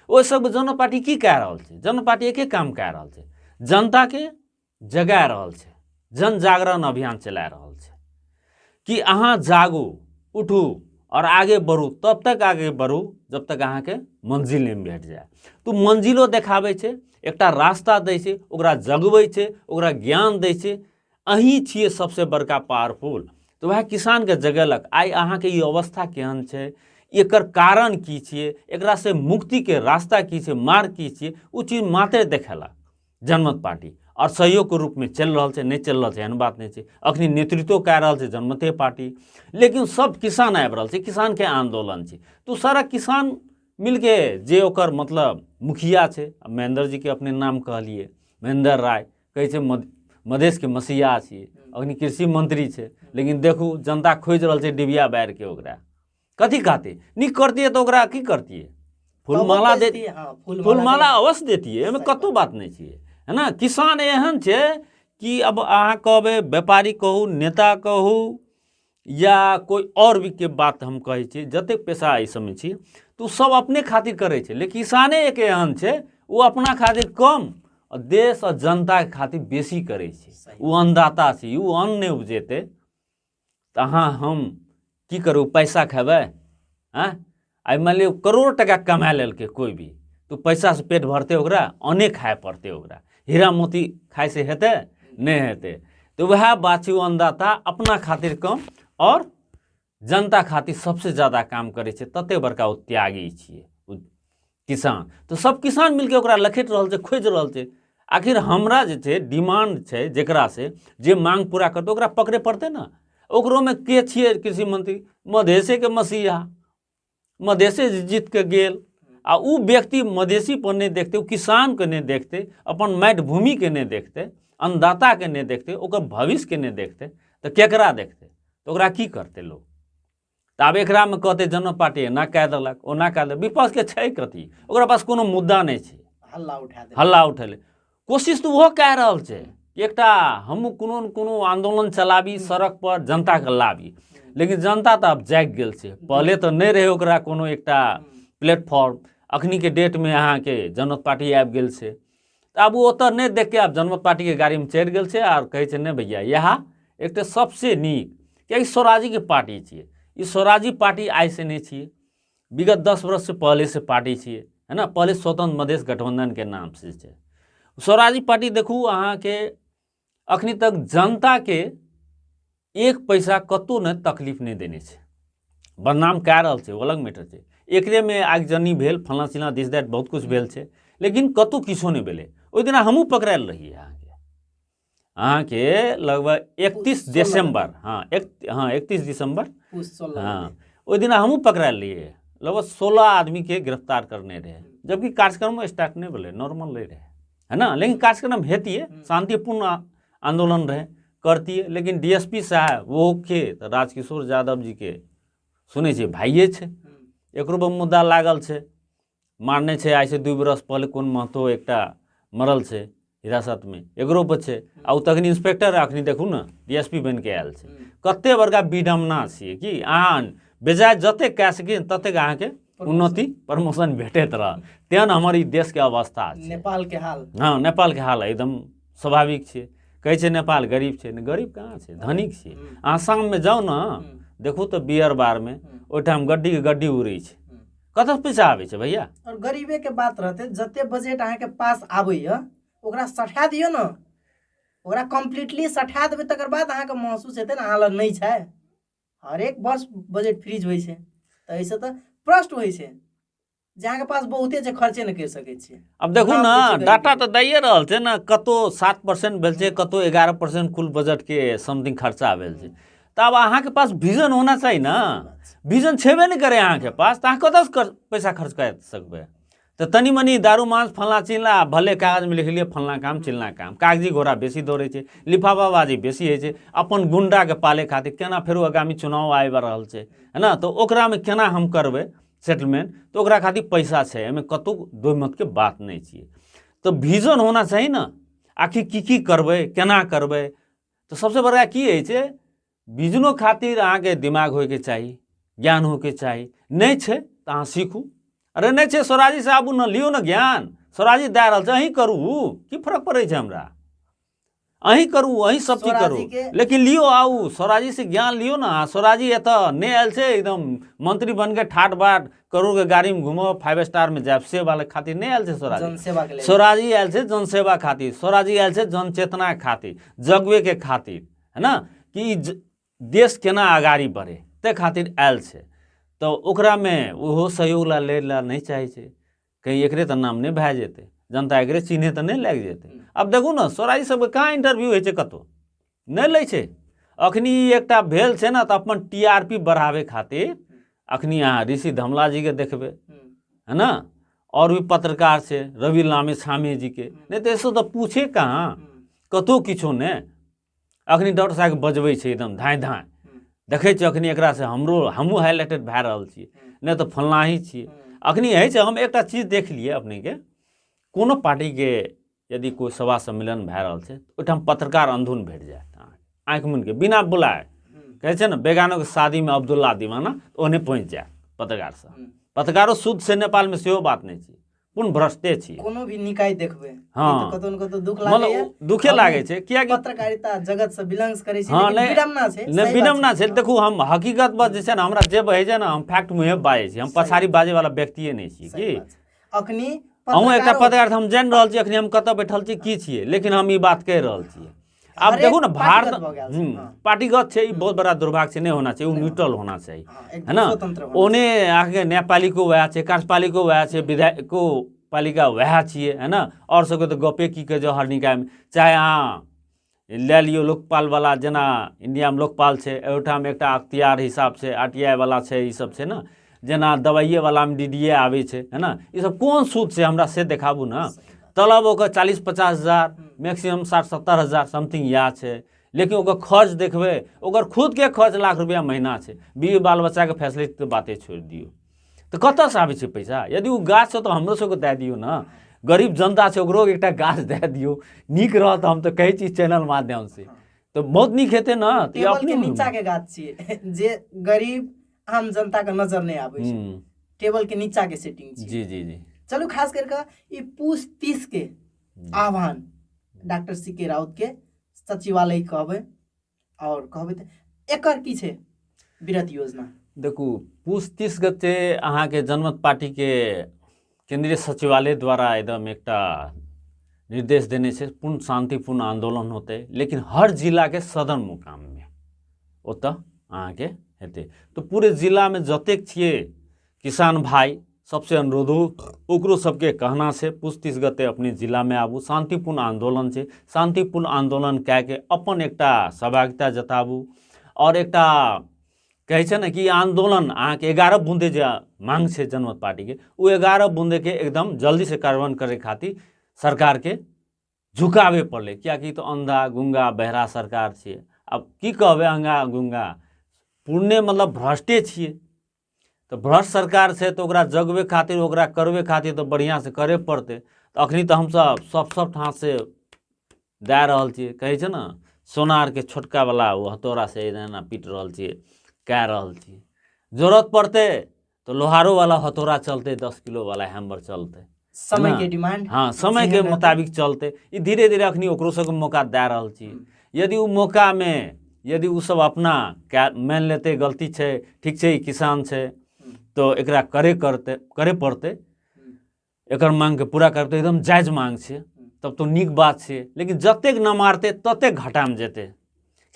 S2: ओहि सब जनमत पार्टी की कए रहल छै, जनमत पार्टी एके काम कए रहल छै, जनताके जगा रहल छै, जन जागरण अभियान चला रहल छै कि अहाँ जागू, उठू और आगे बढ़ू, तब तक आगे बढ़ू जब तक अहाँके मंजिल नहि भेट जाए। तऽ मंजिलो देखाबै छै, एकटा रास्ता दै छै, ओकरा जगबै छै, ओकरा ज्ञान दै छै, अहीं छियै सबसँ बड़का पावरफुल। तऽ वएह किसानके जगेलक। आइ अहाँके ई अवस्था केहन छै, एकर कारण की छियै, एकरासँ मुक्तिके रास्ता की छै, मार्ग की छियै, ओ चीज मात्र देखेलक जनमत पार्टी। और सहयोगके रूपमे चलि रहल छै, नहि चलि रहल छै एहन बात नहि छै, अखनी नेतृत्व कए रहल छै जनमते पार्टी, लेकिन सब किसान आबि रहल छै, किसानके आन्दोलन छै, तऽ सारा किसान मिलके जे ओकर मतलब मुखिया छै, महेंद्र जीके अपने नाम कहलियै, महेंद्र राय कहै छै मधेशके मसीहा छियै, अखनी कृषि मंत्री छै, लेकिन देखू जनता खोजि रहल छै डिबिया बारिके ओकरा कथी कहतै, नीक करतियै तऽ ओकरा की करतियै, फूलमाला दे, फूलमाला अवश्य देतियै, एहिमे कतहु बात नहि छियै, है ना। किसान एहन छै कि अब अहाँ कहबै व्यापारी कहू, नेता कहू, या कोइ आओर भी के बात हम कहै छी, जतेक पेशा एहि सबमे छी तऽ ओ सब अपने खातिर करै छै, लेकिन किसाने एक एहन छै ओ अपना खातिर कम आओर देश आओर जनताके खातिर बेसी करै छै। ओ अन्नदाता छै, ओ अन्न नहि उपजेतै तऽ अहाँ हम की करू, पैसा खेबै? आँय, आइ मानि लियौ करोड़ टका कमा लेलकै कोइ भी, तऽ पैसासँ पेट भरतै ओकरा? अन्ने खाय पड़तै ओकरा, हीरा मोती खायसँ हेतै? नहि हेतै। तऽ वएह बात छै, ओ अन्नदाता अपना खातिर कम आओर जनता खातिर सबसँ ज्यादा काम करै छै, ततेक बड़का ओ त्यागी छियै ओ किसान। तऽ सब किसान मिलके ओकरा लखेट रहल छै, खोजि रहल छै। आखिर हमरा जे छै डिमांड छै, जकरा से जे मांग पूरा करतै ओकरा पकड़े पड़तै ने। ओकरोमे के छियै कृषि मंत्री? मधेशेके मसीहा, मधेशे जीत के गेल। आ ओ व्यक्ति मधेशी पर नहि देखतै, ओ किसानके नहि देखतै, अपन माटि भूमिके नहि देखतै, अन्नदाताके नहि देखतै, ओकर भविष्यके नहि देखतै, तऽ केकरा देखतै? तऽ ओकरा की करतै लोक? तऽ आब एकरामे कहतै जनमत पार्टी एना कए देलक, ओना कए देलक। विपक्षके छै कथी? ओकरा पास कोनो मुद्दा नहि छै।
S1: हल्ला उठा देलक,
S2: हल्ला उठेलै। कोशिश तऽ ओहो कए रहल छै कि एकटा हमहूँ कोनो ने कोनो आन्दोलन चलाबी, सड़क पर जनताके लाबी, लेकिन जनता तऽ आब जागि गेल छै। पहिले तऽ नहि रहै ओकरा कोनो एकटा प्लेटफॉर्म, अखनीके डेटमे अहाँके जनमत पार्टी आबि गेल छै, तऽ आब ओ ओतऽ नहि देखिके आब जनमत पार्टीके गाड़ीमे चढ़ि गेल छै आर कहै छै नहि भैया इएह एकटा सबसँ नीक, कियाकि स्वराजीके पार्टी छियै। ई स्वराजी पार्टी आइसँ नहि छियै, विगत 10 वर्षसँ पहिलेसँ पार्टी छियै, है ना। पहले स्वतंत्र मधेश गठबंधन के नाम से छै। स्वराजी पार्टी देखू अहाँके अखनी तक जनता के एक पैसा कतौ ने तकलीफ नहि देने छै, बदनाम कए रहल छै, ओ अलग मैटर छै। एकरेमे आगजनी भेल, फलाँ चिलाँ this that बहुत कुछ भेल छै, लेकिन कतौ किछो नहि भेलै। ओहि दिना हमहूँ पकड़ायल रहियै अहाँके लगभग 31 दिसंबर, हाँ 31 दिसंबर, हाँ ओहि दिना हमहूँ पकड़ायल रहियै। लगभग 16 आदमीके गिरफ्तार करने रहे, जबकि कार्यक्रम स्टार्ट नहीं भेलै, नॉर्मल रहे, है ना। लेकिन कार्यक्रम हेतिए, शांतिपूर्ण आंदोलन रहे, करतिए, लेकिन डीएसपी साहब वो के तऽ राजकिशोर यादव जी के सुनै छियै भाइये छै, एकरो पर मुद्दा लागल छै, मारने छै आइसँ 2 बरस पहले कोन महतो एकटा मरल छै हिरासतमे, एकरो पर छै। आ ओ तखनी इंस्पेक्टर अखनी देखू ने डीएसपी बनि के आयल छै। कते बड़का विडम्बना छियै कि अहाँ बेजाय जतेक कए सकी ततेक अहाँके उन्नति प्रमोशन भेटैत रह। तेहन हमर ई देशके अवस्था छै,
S1: नेपाल के हाल।
S2: हाँ नेपाल के हाल एकदम स्वाभाविक छै। कहै छै नेपाल गरीब छै, गरीब कहाँ छै, धनिक छै। अहाँ शाममे जाउ ने देखू तऽ बियर बारमे ओहिठाम गड्डी के गड्डी उड़ै छै, कतऽ पैसा आबै छै भैया।
S1: और गरीबे के बात रहते, जते बजट अहाँके पास आबैया ओकरा सठा दियौ ने, ओकरा कम्प्लीटली सठा देबै तकर बाद अहाँके महसूस हेतै ने अहाँ लग नहि छै। हरेक वर्ष बजट फ्रीज होइ छै, तऽ एहिसँ तऽ प्रश्न होइ छै जे अहाँके पास बहुते छै, खर्चे नहि करि सकै छियै।
S2: आब देखू ने डाटा तऽ दैए रहल छै ने, कतौ 7% भेल छै, कतौ 11% कुल बजटके समथिंग खर्चा भेल छै। तऽ आब अहाँके पास विजन होना चाही ने, विजन छेबे नहि करै अहाँके पास, तऽ अहाँ कतऽसँ पैसा खर्च कर सकबै। तऽ तनी मनी दारू मांस फल्लाँ चिल्लाँ, भले कागजमे लिखलियै फल्लाँ काम चिल्लाँ काम, कागजी घोड़ा बेसी दौड़ै छै, लिफाफाबाजी बेसी होइ छै। अपन गुंडाके पालै खातिर केना फेरो आगामी चुनाव आबि रहल छै, है ना, तऽ ओकरामे केना हम करबै सेटलमेंट, तऽ ओकरा खातिर पैसा छै, एहिमे कतहु दो मतके बात नहि छियै। तऽ विजन होना चाही ने, आखिर की की करबै, केना करबै। तऽ सबसँ बड़का की होइ छै, विजनो खातिर अहाँके दिमाग होइके चाही, ज्ञान होइके चाही। नहि छै तऽ अहाँ सीखू। अरे नहि छै स्वराजी से आबू ने, लियौ ने ज्ञान, स्वराजी दए रहल छै, अहीं करू, की फरक पड़ै छै हमरा, अहीं करू, अहीं सब चीज करू, लेकिन लियौ आउ स्वराजी से ज्ञान लियौ ने। स्वराजी एतऽ नहि आयल छै एकदम मंत्री बनके ठाट बाट करोड़ के गाड़ीमे घूमब, 5 स्टार में जायब, से वाला खातिर नहि आयल छै स्वराजी। स्वराजी आयल छै जनसेवा खातिर, स्वराजी आयल छै जनचेतना खातिर, जगबे के खातिर, है ना, कि देश केना अगाड़ी बढ़े ताहि खातिर आयल छै। तऽ ओकरामे ओहो सहयोग ला लै ला नहि चाहै छै, कहीं एकरे तऽ नाम नहि भए जेतै, जनता एकरे चिन्हे तऽ नहि लागि जेतै। आब देखू ने स्वराजी सबके कहाँ इंटरव्यू होइ छै, कतहु नहि लै छै। अखनी एकटा भेल छै ने तऽ अपन TRP बढ़ाबै खातिर अखनी अहाँ ऋषि धमला जीके देखबै, है ना, आओर भी पत्रकार छै रवि लामे छामे जीके, नहि तऽ एसो तऽ पूछे कहाँ, कतहु किछो नहि। अखनी डॉक्टर साहब बजबै छै एकदम धाँइ धाँइ, देखै छियै अखनी एकरासँ हमहूँ हाईलाइटेड भए रहल छियै, नहि तऽ फल्लाँ ही छियै। अखनी होइ छै, हम एकटा चीज देख लियै अपनेके, कोनो पार्टीके यदि कोइ सभा सम्मेलन भए रहल छै ओहिठाम पत्रकार अंधुन भेट जायत अहाँके, आँखि मुनिके बिना बुलाए, कहै छै ने बेगानोके शादीमे अब्दुल्ला दीवाना, ओहने पहुँचि जायत पत्रकार सब। पत्रकारो शुद्ध छै नेपालमे सेहो बात नहि छै, पूर्ण भ्रष्टे छी।
S1: कोनो भी निकाय देखबै, हाँ, कतौ न कतौ दुख लागैया,
S2: दुखे लागै छै, कियाकि
S1: पत्रकारिता जगत से बिलोंग्स करै छै, लेकिन विडम्बना छै,
S2: नहि विडम्बना छै। देखू हम हकीकत बस जे छै ने, हमरा जे बहै छै ने हम फैक्ट मुँहे बाजै छी, हम पछाड़ी बाजै वाला व्यक्तिए नहि छी। की
S1: अखनी
S2: अहूँ एकटा पत्रकार, हम जानि रहल छी अखनी हम कतऽ बैठल छी, की छियै, लेकिन हम ई बात कहि रहल छियै। आब देखू ने भारत पार्टीगत छै, ई बहुत बड़ा दुर्भाग्य छै, नहि होना चाहिए, ओ न्यूट्रल होना चाहिए, है ना। ओने अहाँके न्यायपालिको वएह छै, कार्यपालिको वएह छै, विधायको पालिका वएह छियै, है ना। आओर सबके तऽ गपे की कहै छै हर निकायमे, चाहे अहाँ लए लियौ लोकपालवला, जेना इण्डियामे लोकपाल छै, एहिठाम एकटा अख्तियार हिसाब छै, RTI वाला छै, ई सब छै ने, जेना दवाइएवलामे DDA आबै छै, है ना। ई सब कोन सूद छै हमरा से देखाबू ने। तलब ओकर 40-50 हजार, मैक्सिमम 60-70 हजार समथिंग इएह छै, लेकिन ओकर खर्च देखबै, ओकर खुदके खर्च लाख रुपैआ महीना छै, बीवी बाल बच्चाके फैसिलिटी तऽ बाते छोड़ि दियौ। तऽ कतऽसँ आबै छै पैसा? यदि ओ गाछ छै तऽ हमरो सबके दए दियौ ने, गरीब जनता छै ओकरो एकटा गाछ दए दियौ, नीक रहत। हम तऽ कहै छी चैनल माध्यमसँ तऽ बहुत नीक हेतै ने।
S1: टेबलके नीचाके गाछ छियै जे गरीब आम जनताके नजर नहि आबै छै, टेबलके नीचाके सेटिंग छै।
S2: जी जी जी।
S1: चलू खास करके ई पूस 30 के आह्वान डॉक्टर CK Raut के सचिवालय कहबै और कहबै तऽ एकर की छै विरत योजना?
S2: देखू पूस 30 गते अहाँके जनमत पार्टीके केंद्रीय सचिवालय द्वारा एकदम एकटा निर्देश देने छै, पूर्ण शांतिपूर्ण आंदोलन होतै, लेकिन हर जिलाके सदर मुकाममे ओतऽ अहाँके हेतै। तऽ पूरे जिलामे जतेक छियै किसान भाइ, सबसे अनुरोध ओकरो सबके कहना छै पुस 30 गते अपने जिलामे आबू, शांतिपूर्ण आंदोलन छै, शांतिपूर्ण आंदोलन कए के अपन एकटा सहभागिता जताबू। और एकटा कहै छै ने कि आंदोलन अहाँके 11 बूंदे जे मांग छै जनमत पार्टीके, ओ 11 बूंदेके एकदम जल्दीसँ कार्यान्वयन करै खातिर सरकारके झुकाबे पड़लै, कियाकि तऽ अंधा गुंगा बहरा सरकार छियै। आब की कहबै, अंधा गुंगा पूर्णे मतलब भ्रष्टे छियै, तऽ भ्रष्ट सरकार छै तऽ ओकरा जगबै खातिर, ओकरा करबै खातिर तऽ बढ़िआँसँ करे पड़तै। तऽ अखनी तऽ हमसब सब सब ठाँसँ दए रहल छियै, कहै छै ने सोनारके छोटकावला ओ हथौड़ासँ एना एना पीट रहल छियै, कए रहल छियै। जरूरत पड़तै तऽ लोहारोवला हथौड़ा चलतै, 10 किलोवला हैमर चलतै,
S1: समय के डिमांड,
S2: हाँ समय के मुताबिक चलतै। ई धीरे धीरे अखनी ओकरो सबके मौका दए रहल छियै। यदि ओ मौकामे यदि ओ सब अपना मानि लेतै गलती छै, ठीक छै ई किसान छै तऽ एकरा करे करतै, करे पड़तै, एकर मांगके पूरा करतै, एकदम जायज मांग छै, तब तो नीक बात छै। लेकिन जतेक नमारतै ततेक घाटामे जेतै,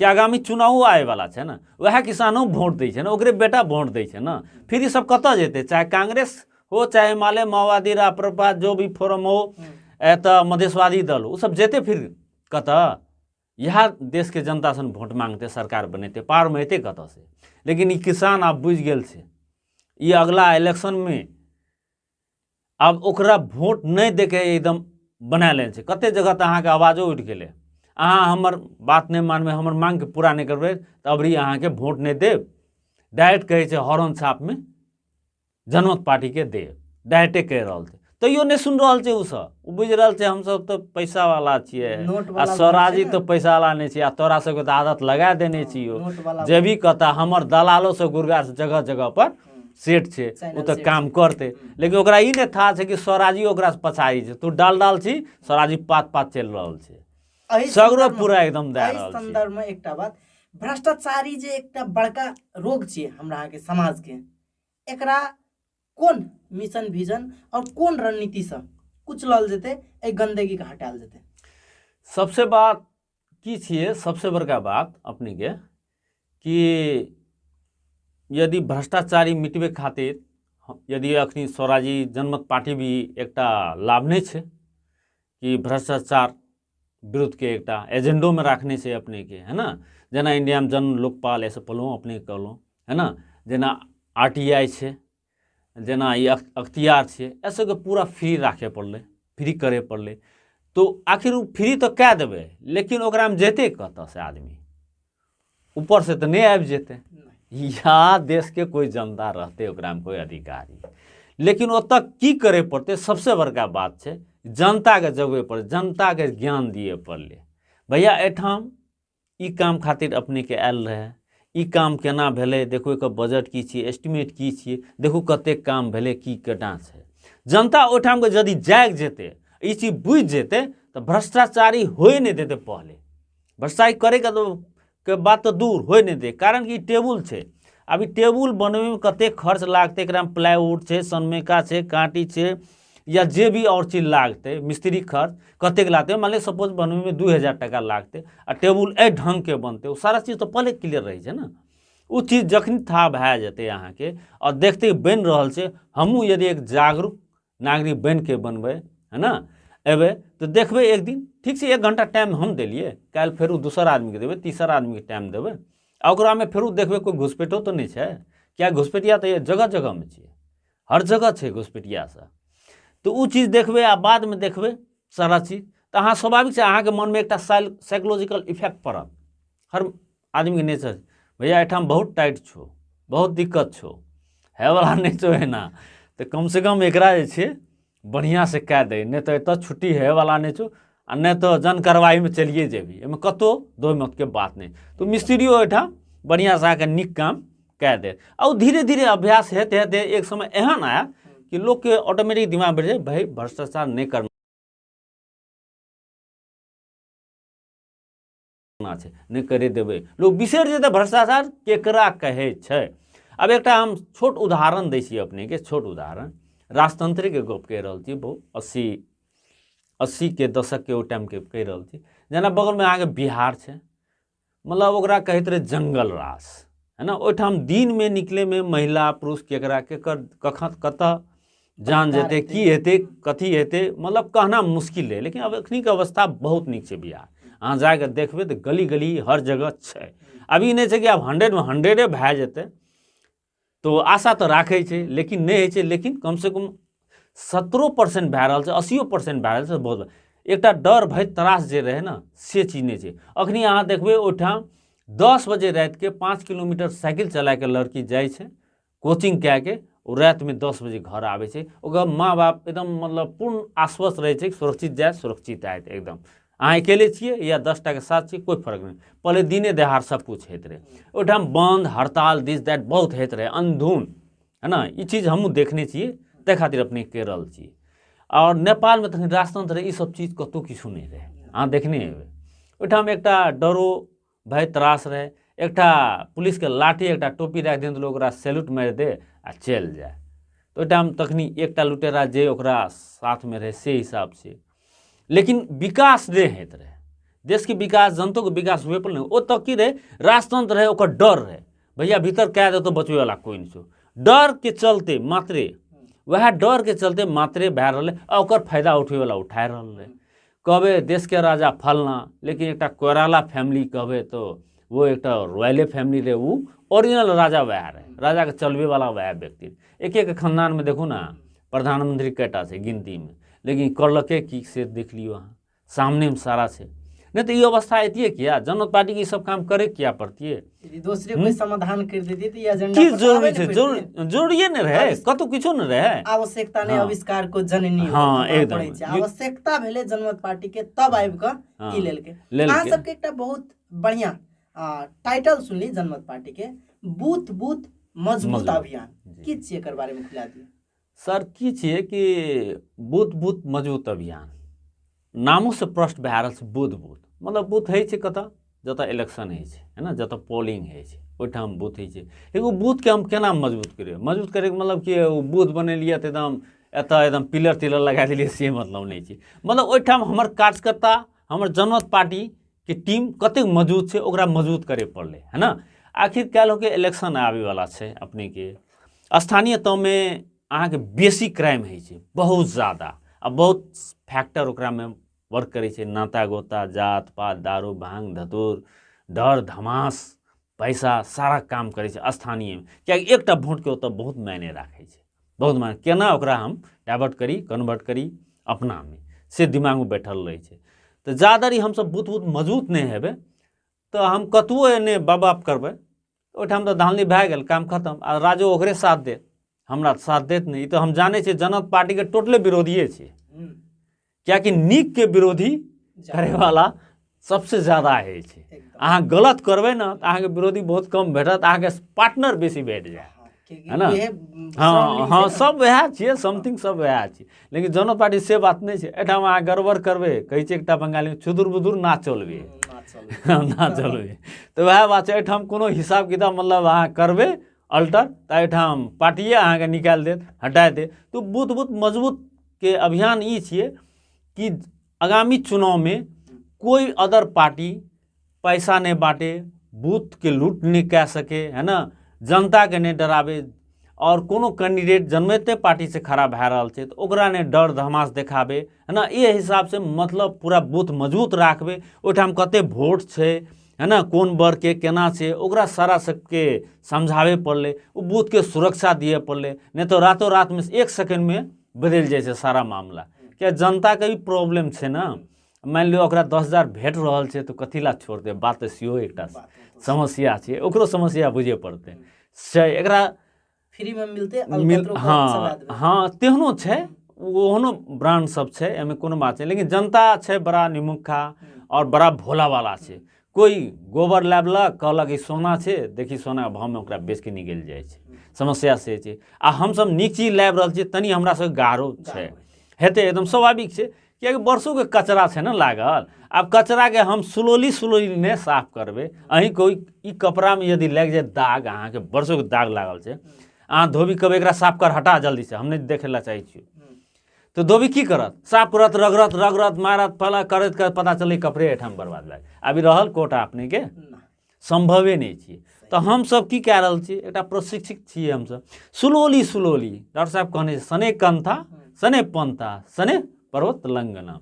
S2: कि आगामी चुनावो आबैवला छै ने, वएह किसानो वोट दै छै ने, ओकरे बेटा वोट दै छै ने, फिर ई सब कतऽ जेतै? चाहे कांग्रेस हो, चाहे एमाले, माओवादी, राप्रपा जो भी फोरम हो, एतऽ मधेशवादी दल हो, ओ सब जेतै फिर कतऽ? इएह देशके जनता सन वोट मांगतै, सरकार बनेतै, पावरमे एतै कतऽ से? लेकिन ई किसान आब बुझि गेल छै, ई अगला इलेक्शनमे आब ओकरा वोट नहि दैके एकदम बना लेने छै। कते जगह तऽ अहाँके आवाजो उठि गेलै, अहाँ हमर बात नहि मानबै, हमर मांगके पूरा नहि करबै तऽ अबरी अहाँके वोट नहि देब। डायरेक्ट कहै छै हॉर्न छापमे जनमत पार्टीके देब, डायरेक्टे कहि रहल छै, तैयो नहि सुनि रहल छै ओसब। ओ बुझि रहल छै हमसब तऽ पैसावाला छियै आ स्वराजी तऽ पैसावाला नहि छियै, आ तोरा सबके तऽ आदत लगा देने छियौ, जेबी कतऽ हमर दलालो सब गुरगार जगह जगह पर सेट छै, ओ तऽ काम करतै। लेकिन ओकरा ई नहि था छै कि स्वराजी ओकरासँ पछाड़ी छै, तू डाल डाल छी, स्वराजी पात पात चलि रहल छै, सगरो पूरा एकदम दए रहल छै।
S1: संदर्भमे एकटा बात, भ्रष्टाचारी जे एकटा बड़का रोग छियै हमरा अहाँके समाजके, एकरा कोन मिशन विजन और कोन रणनीतिसँ कुचलल जेतै, एहि गंदगीके हटायल जेतै?
S2: सबसे बात की छियै, सबसे बड़का बात अपनेके कि यदि भ्रष्टाचारी मिटबै खातिर यदि अखनी स्वराजी जनमत पार्टी भी एकटा लाभ नहि छै कि भ्रष्टाचार विरुद्धके एकटा एजेंडोमे राखने छै अपनेके, है ना? जेना इंडियामे जन लोकपाल ऐसे पढ़लहुँ अपने कहलहुँ, है ना? जेना RTI छै, जेना ई अख्तियार छै, एहि सबके पूरा फ्री राखै पड़लै, फ्री करै पड़लै। तो आखिर ओ फ्री तऽ कए देबै, लेकिन ओकरामे जेतै कतऽसँ आदमी? ऊपरसँ तऽ नहि आबि जेतै, या देशके कोइ जनता रहतै ओकरामे कोइ अधिकारी। लेकिन ओतऽ की करै पड़तै? सबसे बड़का बात छै जनताके जगबै पड़तै, जनताके ज्ञान दिअ पड़लै, भैया एहिठाम ई काम खातिर अपनेके आयल रहै, ई काम केना भेलै, देखू एकर बजट की छियै, एस्टिमेट की छियै, देखू कतेक काम भेलै, की केना छै। जनता ओहिठामके यदि जागि जेतै, ई चीज बुझि जेतै तऽ भ्रष्टाचारी होइ नहि देतै। पहले भ्रष्टाचारी करैके के बात तऽ दूर होइ नहि देतै, कारण कि ई टेबुल छै, आब ई टेबुल बनबैमे कतेक खर्च लागतै, एकरामे प्लाइवुड छै, सनमेका छै, काँटी छै, या जे भी आओर चीज लागतै, मिस्त्री खर्च कतेक लागतै। मान लिअ सपोज बनबैमे 2000 टाका लागतै आ टेबुल एहि ढङ्गके बनतै, ओ सारा चीज तऽ पहिले क्लियर रहै छै ने। ओ चीज जखन था भए जेतै अहाँके आओर देखते बनि रहल छै, हमहूँ यदि एक जागरूक नागरिक बनिके बनबै, है ना, एबै तऽ देखबै एक दिन, ठीक छै 1 घंटा टाइम हम देलियै, काल्हि फेरो दोसर आदमीके देबै, तेसर आदमीके टाइम देबै, आ ओकरामे फेरो देखबै कोइ घुसपैठो तऽ नहि छै, किया घुसपैठिया तऽ जगह जगहमे छै, हर जगह छै घुसपैठिया सब। तऽ ओ चीज देखबै आ बादमे देखबै सारा चीज, तऽ अहाँ स्वाभाविक छै अहाँके मनमे एकटा साइकोलॉजिकल इफेक्ट पड़त। हर आदमीके नेचर, भैया एहिठाम बहुत टाइट छौ, बहुत दिक्कत छौ, हैवला नहि छौ एना, तऽ कमसँ कम एकरा जे छै बढ़िआँसँ कए दे, नहि तऽ एतऽ छुट्टी होइवला नहि छौ, आ नहि तऽ जन कार्रवाईमे चलिए जेबही, एहिमे कतहु दो मतके बात नहि। तऽ मिस्त्रियो एहिठाम बढ़िआँसँ अहाँके नीक काम कए देत। आ ओ धीरे धीरे अभ्यास हेते हेते एक समय एहन आयत कि लोकके ऑटोमेटिक दिमाग बैठ जाय, भाई भ्रष्टाचार नहि करना छै, नहि करे देबै, लोक बिसरि जेतै भ्रष्टाचार केकरा कहै छै। आब एकटा हम छोट उदाहरण दै छी अपनेके, छोट उदाहरण। राजतंत्रेके गप कहि रहल छी, बहुत 80 के दशकके ओहि टाइमके कहि रहल छी। जेना बगलमे अहाँके बिहार छै, मतलब ओकरा कहैत रहै जंगल राज, है ना। ओहिठाम दिनमे निकलैमे महिला पुरुष केकरा केकर कखन कतऽ जान जेतै, की हेतै, कथी हेतै, मतलब कहना मुश्किल रहै। लेकिन आब एखनिके अवस्था बहुत नीक छै बिहार। अहाँ जाके देखबै तऽ गली गली हर जगह छै। आब ई नहि छै कि आब 100मे 100 भए जेतै, तो आशा तऽ राखै छै, लेकिन नहि होइ छै। लेकिन कमसँ कम 70% भए रहल छै, 80% भए रहल छै, बहुत। एकटा डर भय त्रास जे रहै ने, से चीज नहि छै अखनी। अहाँ देखबै ओहिठाम 10 बजे रातिके 5 किलोमीटर साइकिल चलाके लड़की जाइ छै कोचिंग कए के, ओ रातिमे 10 बजे घर आबै छै। ओकर माँ बाप एकदम मतलब पूर्ण आश्वस्त रहै छै, सुरक्षित जायत, सुरक्षित आयत एकदम। अहाँ अकेले छियै या 10टाके साथ छियै, कोइ फर्क नहि। पहिले दिने देहाड़ सब कुछ होइत रहै ओहिठाम, बन्द हड़ताल दिस that बहुत होइत रहै अंधुन, है ना। ई चीज हमहूँ देखने छियै, ताहि खातिर अपने कहि रहल छी। आओर नेपालमे तखन राजतंत्र रहै, ई सब चीज कतहु किछु नहि रहै। अहाँ देखने हेबै ओहिठाम एकटा डरो भय त्रास रहै, एकटा पुलिसके लाठी, एकटा टोपी राखि देने, लोक ओकरा सैल्यूट मारि दे आ चलि जाय। तऽ ओहिठाम तखनी एकटा लुटेरा जे ओकरा साथमे रहै से हिसाबसँ, लेकिन विकास नहि होइत रहै। देशके विकास, जनतोके विकास हुए पर नहि। ओतऽ की रहै? राजतंत्र रहै, ओकर डर रहै, भैया भीतर कए देतौ, बचबैवला कोइ नहि छौ। डरके चलते मात्रे, वएह डरके चलते मात्रे भए रहलै आ ओकर फायदा उठबैवला उठा रहल रहै। कहबै देशके राजा फलना, लेकिन एकटा कोइराला फैमिली कहबै तऽ वो एकटा रॉयले फैमिली रहै। ओ ओरिजिनल राजा वएह रहै, राजाके चलबैवला वएह व्यक्ति। एक एक खानदानमे देखू ने, प्रधानमंत्री कएटा छै गिनतीमे, लेकिन करलकै की से देख लियौ अहाँ, सामनेमे सारा छै। नहि तऽ ई अवस्था एतियै किया? जनमत पार्टीके ई सब काम करे किया पड़तियै?
S1: यदि दोसरे कोई समाधान कर देती तऽ ई एजेंडा
S2: की
S1: पर
S2: जरूरी
S1: आबे
S2: छै?
S1: नहि पड़तियै।
S2: जरूरिए नहि रहै, कतहु किछो नहि रहै।
S1: आवश्यकता नहि आविष्कार को जननी हो, हमरा
S2: एकदम।
S1: पड़ै छै। आवश्यकता भेलै जनमत पार्टी के, तब आबि कऽ ई लेलकै।
S2: लेलकै।
S1: अहाँ सबके एकटा बहुत बढ़िया टाइटल सुनली जनमत पार्टी के, बूथ बूथ मजबूत
S2: मजबूत।
S1: अभियान। की छियै, एकर बारे में खुला दियौ।
S2: सर, की छियै कि बूथ बूथ मजबूत अभियान नामोसँ प्रश्न भए रहल छै। बूथ बूथ मतलब बूथ होइ छै कतऽ? जतऽ इलेक्शन होइ छै, है ना, जतऽ पोलिंग होइ छै, ओहिठाम बूथ होइ छै। लेकिन ओ बूथके हम केना मजबूत करियै? मजबूत करैके मतलब कि ओ बूथ बनेलियै तऽ एकदम एतऽ एकदम पिलर तिलर लगा देलियै, से मतलब नहि छै। मतलब ओहिठाम हमर कार्यकर्ता, हमर जनमत पार्टीके टीम कतेक मजबूत छै, ओकरा मजबूत करय पड़लै, है ना। आखिर काल्हिके इलेक्शन आबैवला छै। अपनेके स्थानीय तहमे अहाँके बेसी क्राइम होइ छै बहुत ज्यादा, आ बहुत फैक्टर ओकरामे वर्क करै छै, नाता गोता, जात पात, दारू भांग धतूर, डर धमास, पैसा, सारा काम करै छै स्थानीयमे। कियाकि एकटा वोटके ओतऽ बहुत मायने राखै छै, बहुत मायने। केना ओकरा हम डाइवर्ट करी, कन्वर्ट करी अपनामे, से दिमागमे बैठल रहै छै। तऽ जाधरि हमसब बूथ बूथ मजबूत नहि हेबै, तऽ हम कतबो एने बाप करबै, ओहिठाम तऽ धांधली भए गेल, काम खतम। आ राजो ओकरे साथ देत, हमरा तऽ साथ देत नहि। ई तऽ हम जानै छियै, जनता पार्टीके टोटले विरोधिए छै, कियाकि नीकके विरोधी करैवाला सबसे ज्यादा होइ छै। अहाँ गलत करबै ने तऽ अहाँके विरोधी बहुत कम भेटत, अहाँके पार्टनर बेसी भेट जायत, है ना? हँ, सब वएह छियै, समथिंग सब वएह छियै। लेकिन जनता पार्टी से बात नहि छै। एहिठाम अहाँ गड़बड़ करबै, कहै छै एकटा बंगाली, छुदुर बुदुर ना चलबे, ना चलबे। तऽ वएह बात छै। एहिठाम कोनो हिसाब किताब मतलब अहाँ करबै अल्टर तऽ एहिठाम पार्टिए अहाँके निकालि देत, हटा देत। तऽ बूथ बूथ मजबूत के अभियान ई छियै कि आगामी चुनावमे कोइ अदर पार्टी पैसा नहि बाँटे, बूथके लूट नहि कए सके, है ना, जनताके नहि डराबै, आओर कोनो कैंडिडेट जनमते पार्टीसँ खड़ा भए रहल छै तऽ ओकरा नहि डर धमास देखाबै, है ना। एहि हिसाबसँ मतलब पूरा बूथ मजबूत राखबै। ओहिठाम कतेक वोट छै, है ना, कोन वर्गके केना छै, ओकरा सारा सबके समझाबै पड़लै, ओ बूथके सुरक्षा दिअ पड़लै। नहि तऽ रातो रातमे एक सेकेंडमे बदलि जाइ छै सारा मामला, किया जनताके भी प्रॉब्लम छै ने। मानि लियौ ओकरा 10,000 भेट रहल छै तऽ कथी लए छोड़तै? बात तऽ सेहो एकटा समस्या छै, ओकरो समस्या बुझे पड़तै से एकरा
S1: फ्रीमे मिलतै।
S2: मिल हँ, तेहनो छै, ओहनो ब्रांड सब छै, एहिमे कोनो बात छै। लेकिन जनता छै बड़ा निमुखा आओर बड़ा भोलावाला छै। कोइ गोबर लाबलक, कहलक ई सोना छै, देखी सोना भावमे ओकरा बेचके निकलि जाइ छै। समस्या से छै। आ हमसब नीक चीज लाबि रहल छियै, तनि हमरा सबके गारो छै हेतै, एकदम स्वाभाविक छै, कियाकि बरसोके कचरा छै ने लागल। आब कचराके हम स्लोली स्लोली नहि साफ करबै। अहीं कोइ ई कपड़ामे यदि लागि जाय दाग, अहाँके बरसोके दाग लागल छै, अहाँ धोबी कहबै एकरा साफ कर, हटा जल्दीसँ, हम नहि देखै लए चाहै छियौ, तऽ धोबी की करत? साफ करत, रगड़त रगड़त, मारत फला करैत करैत पता चलै कपड़े एहिठाम बर्बाद भए गेल। आबि रहल कोटा अपनेके सम्भवे नहि छियै। तऽ हमसब की कए रहल छी, एकटा प्रशिक्षित छियै हमसब, स्लोली स्लोली डॉक्टर साहब कहने सने कंथा सने पंथा सने पर्वत लंघना,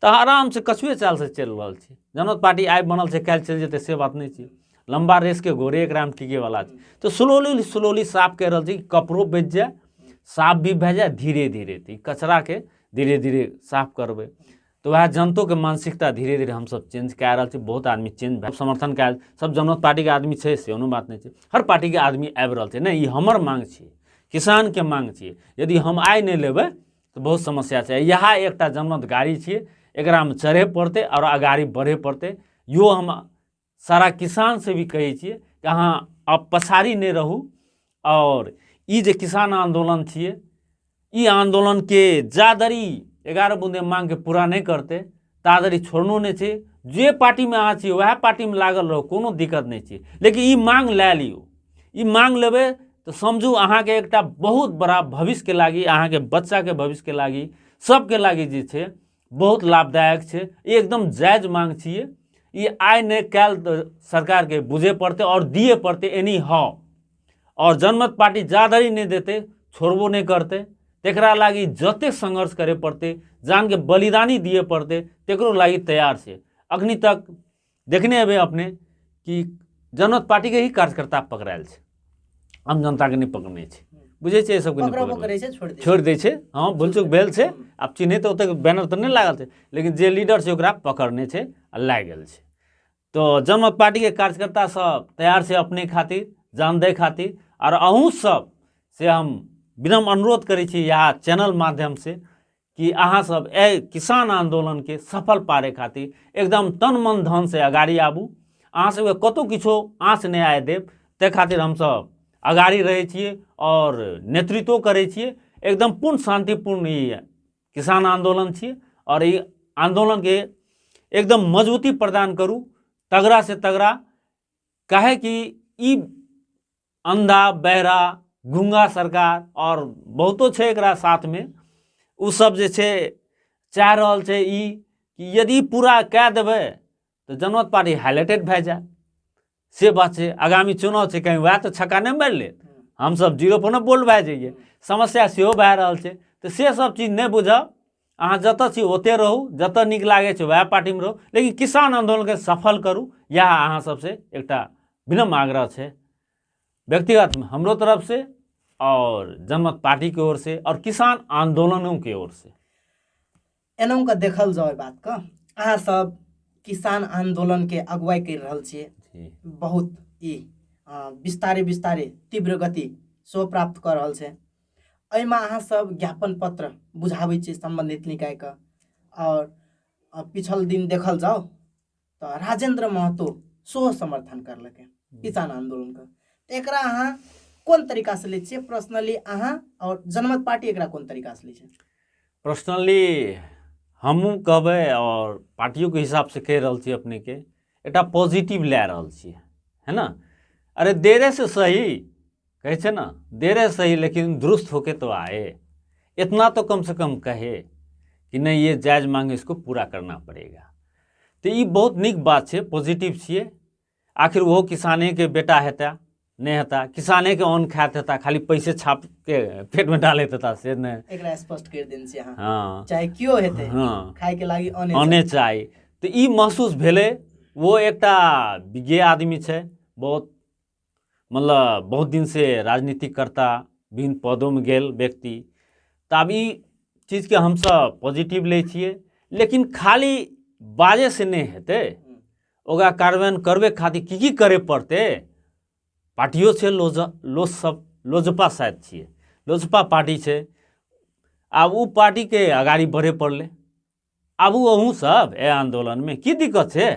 S2: तऽ आरामसँ कछुए चालसँ चलि रहल छी। जनमत पार्टी आइ बनल छै काल्हि चलि जेतै से बात नहि छै, लम्बा रेसके घोड़े एकरामे टिकेवला छै। तऽ स्लोली स्लोली साफ करि रहल छी कि कपड़ो बचि जाए, साफ भी भए जाए धीरे धीरे, तऽ ई कचराके धीरे धीरे साफ करबै। तऽ वएह जनतोके मानसिकता धीरे धीरे हमसब चेंज कए रहल छी। बहुत आदमी चेंज भए समर्थन कए, सब जनमत पार्टीके आदमी छै से कोनो बात नहि छै, हर पार्टीके आदमी आबि रहल छै। नहि, ई हमर माँग छियै, किसानके माँग छियै, यदि हम आइ नहि लेबै तऽ बहुत समस्या छै। इएह एकटा जनमत गाड़ी छियै, एकरामे चढ़े पड़तै आओर अगाड़ी बढ़े पड़तै। यो हम सारा किसानसँ भी कहै छियै कि अहाँ आब पछाड़ी नहि रहू, आओर ई जे किसान आन्दोलन छियै, ई आन्दोलनके जाधरि 11 बुँदे माँगके पूरा नहि करतै ताधरि छोड़नो नहि छै। जे पार्टीमे अहाँ छियै वएह पार्टीमे लागल रहू, कोनो दिक्कत नहि छै, लेकिन ई माँग लए लियौ। ई माँग लेबै तऽ समझू अहाँके एकटा बहुत बड़ा भविष्यके लागि, अहाँके बच्चाके भविष्यके लागि, सबके लागि जे छै बहुत लाभदायक छै। ई एकदम जायज माँग छियै, ई आइ नहि काल्हि तऽ सरकारके बुझे पड़तै आओर दिए पड़तै एनी हाउ। आओर जनमत पार्टी जाधरि नहि देतै छोड़बो नहि करतै, तकरा लागि जतेक सङ्घर्ष करे पड़तै, जानके बलिदानी दिए पड़तै, तकरो लागि तैयार छै। अखनी तक देखने हेबै अपने कि जनमत पार्टीके ही कार्यकर्ता पकड़ायल छै, आम जनताके नहि पकड़ने छै, बुझै छै सबके छोड़ि दै छै। हँ, भूलचूक भेल छै, आब चिन्है तऽ ओतेक बैनर तऽ नहि लागल छै, लेकिन जे लीडर छै ओकरा पकड़ने छै आ लागि गेल छै। तऽ जनमत पार्टीके कार्यकर्ता सब तैयार छै अपने खातिर, जान दै खातिर। आओर अहूँ सब से हम विनम्र अनुरोध करै छी इएह चैनल माध्यमसँ कि अहाँ सब एहि किसान आन्दोलनके सफल पारै खातिर एकदम तन मन धनसँ अगाड़ी आबू। अहाँ सबके कतहु किछो आँच नहि आय देब, ताहि खातिर हमसब अगाड़ी रहै छियै आओर नेतृत्वो करै छियै। एकदम पूर्ण शान्तिपूर्ण ई किसान आन्दोलन छियै आओर ई आन्दोलनके एकदम मजबूती प्रदान करू, तगड़ा से तगड़ा। काहे कि ई अंधा बहरा गूंगा सरकार और बहुतो छै एकरा साथमे, ओ सब जे छै चाहि रहल छै ई कि यदि पूरा कए देबै तऽ जनमत पार्टी हाईलाइटेड भए जायत, से बात छै। आगामी चुनाव छै, कहीं वएह तऽ छक्का नहि मारि लेत, हमसब जीरो पर ने बोल्ड भए जइए, समस्या सेहो भए रहल छै। तऽ से सब चीज नहि बुझब, अहाँ जतऽ छी ओतऽ रहू, जतऽ नीक लागै छै वएह पार्टीमे रहू, लेकिन किसान आन्दोलनके सफल करू, इएह अहाँ सबसँ एकटा विनम्र आग्रह छै व्यक्तिगत हमरो तरफ से और जनमत पार्टी के ओर से और किसान आंदोलनों के ओर से।
S1: एनाहु के देखल जाओ बात के, अहाँ सब किसान आंदोलन के अगुवाई कर रहल छियै, बहुत ई बिस्तारे बिस्तारे तीव्र गति सेहो प्राप्त कर रहल छै। एहिमे अहाँ सब ज्ञापन पत्र बुझाबै छियै सम्बन्धित निकायके। और पिछल दिन देखल जाओ तऽ राजेंद्र महतो सेहो समर्थन करलकै किसान आंदोलनके। तऽ एकरा अहाँ कोन तरीका से लै छियै पर्सनली अहाँ, और जनमत पार्टी एकरा कोन तरीका से लै छै?
S2: पर्सनली हमहूँ कहबै और पार्टियोके हिसाबसँ कहि रहल छी अपनेके, एकटा पॉजिटिव लए रहल छियै, है ना। अरे देरे से सही कहै छै ना, देरे सही लेकिन दुरुस्त होके तो आए, इतना तो कम से कम कहे कि नहीं ये जायज मांग इसको पूरा करना पड़ेगा। तऽ ई बहुत नीक बात छै, पॉजिटिव छियै। आखिर ओहो किसानेके बेटा हेता नहि हेता, किसानेके अन्न खाइत हेता, खाली पैसे छापके पेटमे डालैत हेता से नहि।
S1: एकरा स्पष्ट करि देने छियै अहाँ। हँ, चाहे केओ हेतै, हँ, खायके लागि
S2: अन्न चाही। तऽ ई महसूस भेलै, ओ एकटा विज्ञ आदमी छै, बहुत मतलब बहुत दिन से राजनीति करता, विभिन्न पदोमे गेल व्यक्ति। तऽ आब ई चीजके हमसब पॉजिटिव लै छियै, लेकिन खाली बाजैसँ नहि हेतै, ओकरा कार्यान्वयन करबे खातिर की की करे पड़तै। पार्टियो छै लोजपा शायद छियै, लोजपा पार्टी छै, आब ओ पार्टीके अगाड़ी बढ़े पड़लै। आबू अहूँ सब एहि आन्दोलनमे, की दिक्कत छै?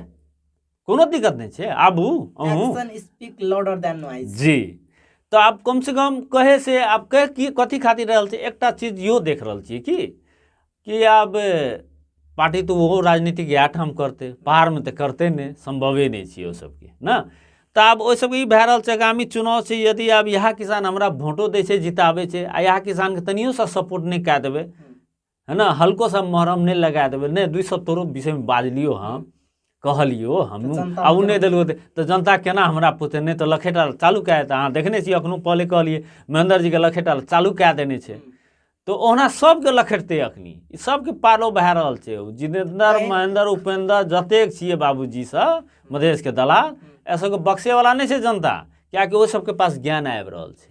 S2: कोनो दिक्कत नहि छै, आबू अहूँ।
S1: Action speak louder than noise.
S2: जी, तऽ आब कम से कम कहे से आब कह की कथी खातिर रहल छै। एकटा चीज इहो देख रहल छियै कि आब पार्टी तऽ ओहो राजनीतिक इएह ठाम करतै, पहाड़मे तऽ करतै नहि, सम्भवे नहि छै ओ सबके ना। तऽ आब ओहि सबके ई भए रहल छै आगामी चुनाव छै, यदि आब इएह किसान हमरा भोटो दै छै जिताबै छै आ इएह किसानके तनियोसँ सपोर्ट नहि कए देबै है ना, हल्को सा मोहरम नहि लगा देबै, नहि दुइ सए तोरो विषयमे बाजलियो हम कहलियो हम आ ओ नहि देलको तऽ जनता केना हमरा पुछतै, नहि तऽ लखेटा चालू कए देतै। अहाँ देखने छियै एखनो पहले कहलियै महेन्द्र जीके लखेटा चालू कए देने छै, तऽ ओहुना सबके लखेटतै। अखनी ई सबके पालो भए रहल छै। जितेन्द्र महेन्द्र उपेन्द्र जतेक छियै बाबूजी सब मधेशके दलाल, एहि सबके बक्सेवला नहि छै जनता, किएकि ओहि सबके पास ज्ञान आबि रहल छै।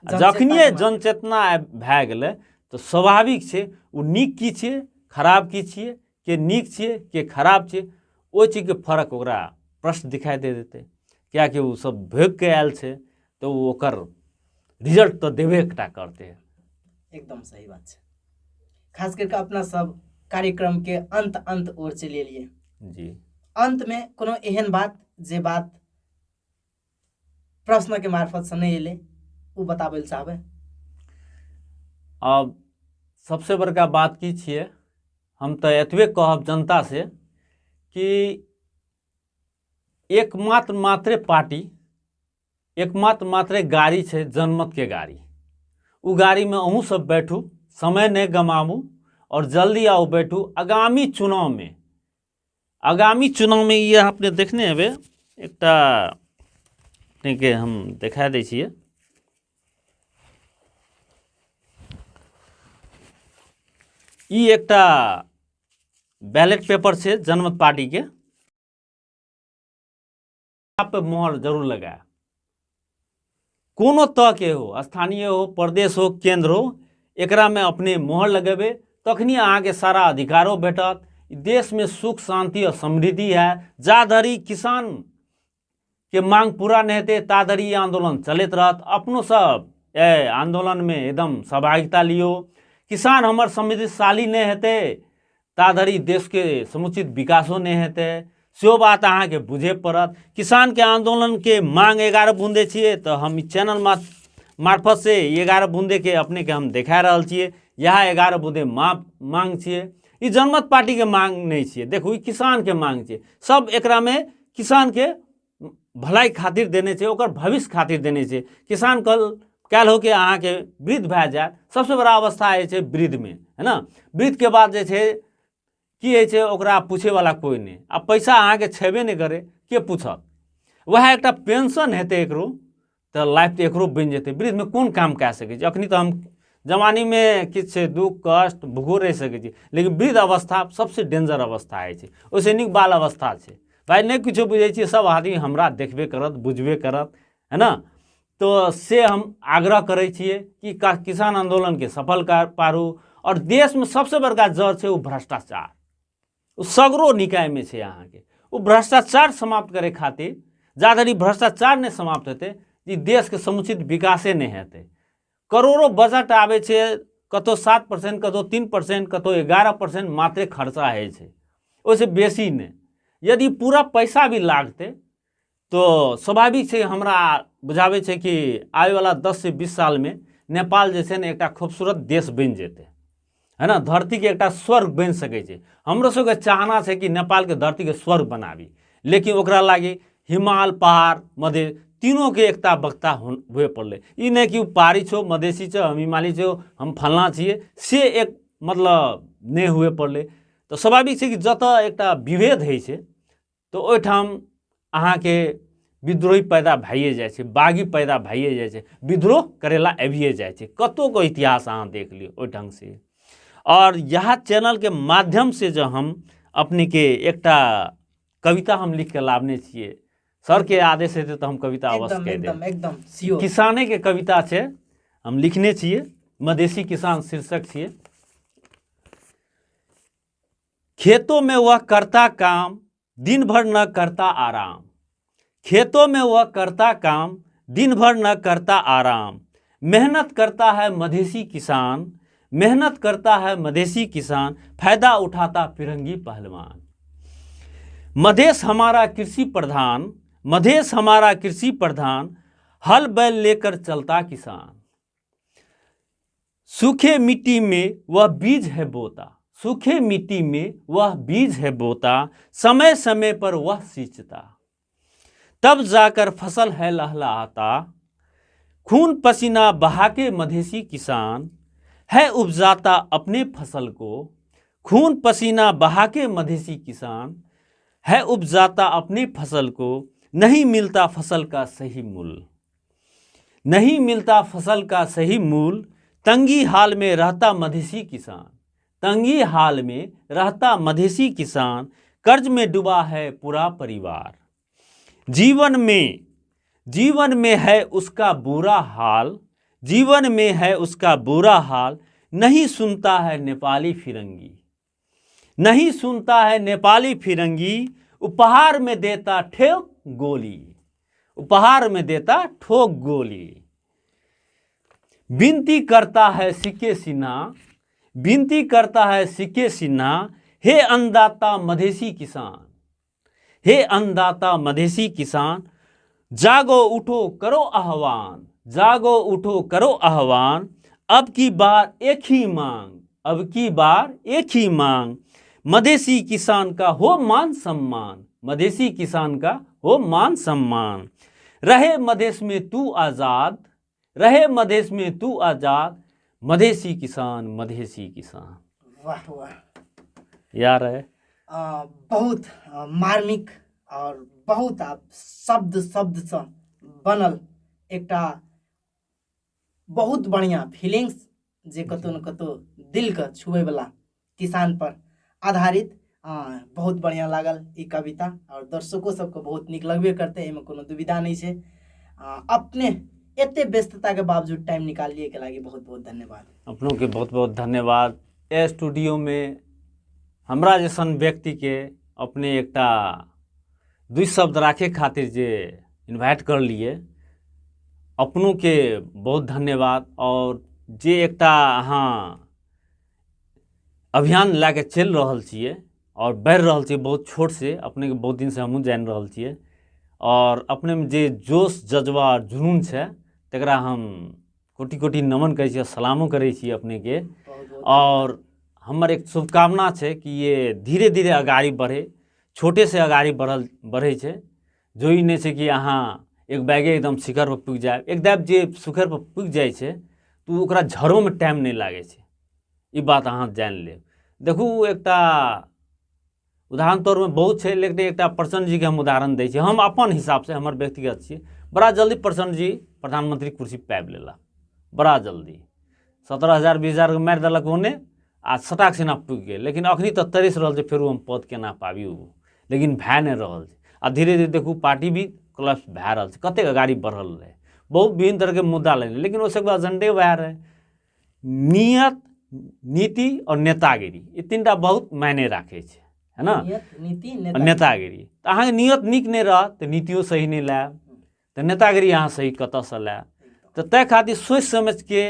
S2: जखनिए जनचेतना भए गेलै तऽ स्वाभाविक छै ओ नीक की छियै खराब की छियै, के नीक छियै के खराब छियै, ओहि चीजके फरक ओकरा प्रश्न दिखाइ दे देतै, किएकि ओ सब भोगिके आयल छै तऽ ओ ओकर रिजल्ट तऽ देबे टा करतै।
S1: एकदम सही बात छै। खास करके अपना सब कार्यक्रम के अंत अंत ओर चलि एलियै
S2: जी।
S1: अंत में कोनो एहन बात जे बात प्रश्न के मार्फत से नहीं एलै ओ बताबै लए चाहबै?
S2: अब सबसे बड़का बात की छियै, हम तऽ एतबे कहब जनता से कि एकमात्र मात्रे पार्टी, एकमात्र मात्रे गाड़ी छै जनमत के गाड़ी। ओ गाड़ी में अहूँ सब बैठू, समय नहीं गमाबू और जल्दी आओ बैठू। आगामी चुनाव में, आगामी चुनाव में ये अपने देखने हेबै, एकटा अपने के हम देखा दै छियै। ई एकटा बैलेट पेपर छै जनमत पार्टी के, पे मोहर जरूर लगाए। कोनो तरह के हो, स्थानीय हो, प्रदेश हो, केंद्र हो, एकरा में अपने मोहर लगेबै तखनी अहाँके सारा अधिकारो भेटत। देश में सुख शांति और समृद्धि है। जा धरि किसान के मांग पूरा नहीं हेतै ता धरि ई आंदोलन चलैत रहत। अपनो सब ए आंदोलन में एकदम सहभागिता लियौ। किसान हमर समृद्धशाली नहीं हेतै ता धरि देशके समुचित विकासो नहि हेतै, सेहो बात अहाँके बुझे पड़त। किसानके आंदोलनके मांग 11 बूंदे छियै तऽ हम ई चैनल मार्फत से 11 बूंदेके अपनेके हम देखा रहल छियै। इएह 11 बूंदे मांग छियै, ई जनमत पार्टीके मांग नहि छियै। देखू ई किसानके मांग छियै, सब एकरामे किसानके भलाइ खातिर देने छै, ओकर भविष्य खातिर देने छै। किसान काल्हि होके अहाँके वृद्ध भए जायत, सबसँ बड़ा अवस्था होइ छै वृद्धमे, है ना। वृद्धके बाद जे छै की होइ छै, ओकरा पूछैवला कोइ नहि, आ पैसा अहाँके छेबे नहि करै, के पूछत। वएह एकटा पेंशन हेतै एकरो तऽ लाइफ तऽ एकरो बनि जेतै। वृद्धमे कोन काम कए सकै छी, अखनी तऽ हम जवानीमे किछु दुःख कष्ट भूखो रहि सकै छी, लेकिन वृद्ध अवस्था सबसँ डेंजर अवस्था होइ छै। ओहिसँ नीक बाल अवस्था छै। भाइ नहि किछो बुझै छियै, सब आदमी हमरा देखबे करत, बुझबे करत, है ना। तो से हम आग्रह करै छियै कि किसान आंदोलनके सफल पारू। और देशमे सबसँ बड़का जड़ छै ओ भ्रष्टाचार, ओ सगरो निकायमे छै अहाँके। ओ भ्रष्टाचार समाप्त करै खातिर, जा धरि भ्रष्टाचार नहि समाप्त हेतै ई देशके समुचित विकासे नहि हेतै। करोड़ों बजट आबै छै, कतहु 7%, कतहु 3%, कतहु 11% मात्रे खर्चा होइ छै, ओहिसँ बेसी नहि। यदि पूरा पैसा भी लागतै तो स्वाभाविक छै, हमरा बुझाबै छै कि आबैवला 10 से 20 सालमे नेपाल जे छै ने एकटा खूबसूरत देश बनि जेतै, है ना। धरतीके एकटा स्वर्ग बनि सकै छै। हमरो सबके चाहना छै कि नेपालके धरतीके स्वर्ग बनाबी, लेकिन ओकरा लागि हिमाल पहाड़ मधेश तीनोके एकता बकता हुए पड़लै। ई नहि कि ओ पहाड़ी छौ मधेसी छौ हम हिमाली छौ हम फल्लाँ छियै, से एक मतलब नहि हुए पड़लै। तऽ स्वाभाविक छै कि जतऽ एकटा विभेद होइ छै तऽ ओहिठाम अहाँके विद्रोही पैदा भइए जाइ छै, बागी पैदा भइए जाइ छै, विद्रोह करेला आबिए जाइ छै। कतहुके इतिहास अहाँ देख लियौ ओहि ढङ्गसँ। और इएह चैनलके माध्यमसँ जे हम अपनेके एकटा कविता हम लिखके लाबने छियै, सरके आदेश हेतै तऽ हम कविता अवश्य कहि देब।
S1: एकदम सियोर।
S2: किसानेके कविता छै, हम लिखने छियै, मधेसी किसान शीर्षक छियै। खेतों में वह करता काम, दिन भर न करता आराम। खेतों में वह करता काम, दिन भर न करता आराम। मेहनत करता है मधेसी किसान, मेहनत करता है मधेसी किसान, फायदा उठाता फिरंगी पहलवान। मधेश हमारा कृषि प्रधान, मधेश हमारा कृषि प्रधान, हल बैल लेकर चलता किसान। सूखे मिट्टी में वह बीज है बोता, सूखे मिट्टी में वह बीज है बोता, समय समय पर वह सींचता। तब जाकर फसल है लहलहाता। खून पसीना बहा के मधेसी किसान है उपजाता अपने फसल को। खून पसीना बहा के मधेसी किसान है उपजाता अपने फसल को। नहीं मिलता फसल का सही मूल, नहीं मिलता फसल का सही मूल। तंगी हाल में रहता मधेसी किसान, तंगी हाल में रहता मधेसी किसान। कर्ज में डूबा है पूरा परिवार। जीवन में, जीवन में है उसका बुरा हाल, जीवन में है उसका बुरा हाल। नहीं सुनता है नेपाली फिरंगी, नहीं सुनता है नेपाली फिरंगी। उपहार में देता ठोक गोली, उपहार में देता ठोक गोली। विनती करता है सिके सिन्हा, विनती करता है सिके सिन्हा। हे अन्नदाता मधेसी किसान, हे अन्नदाता मधेसी किसान। जागो उठो करो आह्वान, जागो उठो करो आह्वान। अब की बार एक ही मांग, अब की बार एक ही मांग। मधेसी किसान का हो मान सम्मान, मधेसी किसान का हो मान सम्मान। रहे मधेश में तू आज़ाद, रहे मधेश में तू आज़ाद। मधेसी किसान, मधेसी किसान।
S1: वाह वाह
S2: यार है।
S1: बहुत मार्मिक और बहुत आप शब्द शब्दसँ बनल एकटा बहुत बढ़िया फीलिंग्स जे कतौ ने कतौ दिलके छुबैवला किसान पर आधारित बहुत बढ़िया लागल ई कविता और दर्शको सबके बहुत नीक लगबे करतै, एहिमे कोनो दुविधा नहि छै। अपने एते व्यस्तताके बावजूद टाइम निकालिए के लागि बहुत बहुत धन्यवाद।
S2: अपनों के बहुत बहुत धन्यवाद। ए स्टूडियो में हमरा जैसन व्यक्ति के अपने एकटा दुई शब्द राखे खातिर जे इन्वाइट कर लिए, अपनों के बहुत धन्यवाद। और जे एकटा अहाँ अभियान लए के चलि रहल छियै और बढ़ि रहल छियै बहुत छोट से, अपने के बहुत दिन से हमहूँ जानि रहल छियै और अपने में जे जोश जज्बा और जुनून छै तकरा हम कोटि कोटि नमन करै छियै, सलामो करै छियै अपने के। और हमर एक शुभकामना छै कि ये धीरे धीरे अगाड़ी बढ़े, छोटे से अगाड़ी बढ़ै छै। जो ई नहि छै कि अहाँ एक बैगे एकदम शिखर पर पुगि जायब, एक बैग जे शिखर पर पुगि जाइ छै तऽ ओ ओकरा झड़ोमे टाइम नहि लागै छै, ई बात अहाँ जानि लेब। देखू एकटा उदाहरण तौरमे बहुत छै, लेकिन एकटा प्रचण्ड जीके हम उदाहरण दै छी, हम अपन हिसाबसँ, हमर व्यक्तिगत छियै। बड़ा जल्दी प्रचण्ड जी प्रधानमंत्री कुर्सी पाबि लेला, बड़ा जल्दी 17,000 20,000 मारि देलक ओने आ सटाक सेना पुगि गेल। लेकिन अखनी तऽ तरसि रहल छै फेरो हम पद केना पाबी ओ, लेकिन भए नहि रहल छै। आ धीरे धीरे देखू पार्टी भी कोलैप्स भए रहल छै, कतेक अगाड़ी बढ़ल रहै, बहुत विभिन्न तरहके मुद्दा लेने, लेकिन ओहि सबके एजेंडे वएह रहै। नियत, नीति और नेतागिरी, ई तीन टा बहुत मायने राखै छै, है ना?
S1: नियत, नीति,
S2: और नेतागिरी। तऽ अहाँके नियत नीक नहि रहत तऽ नीतियो सही नहि लायब, तऽ नेतागिरी अहाँ सही कतऽसँ लायब? तऽ ताहि खातिर सोचि समझिके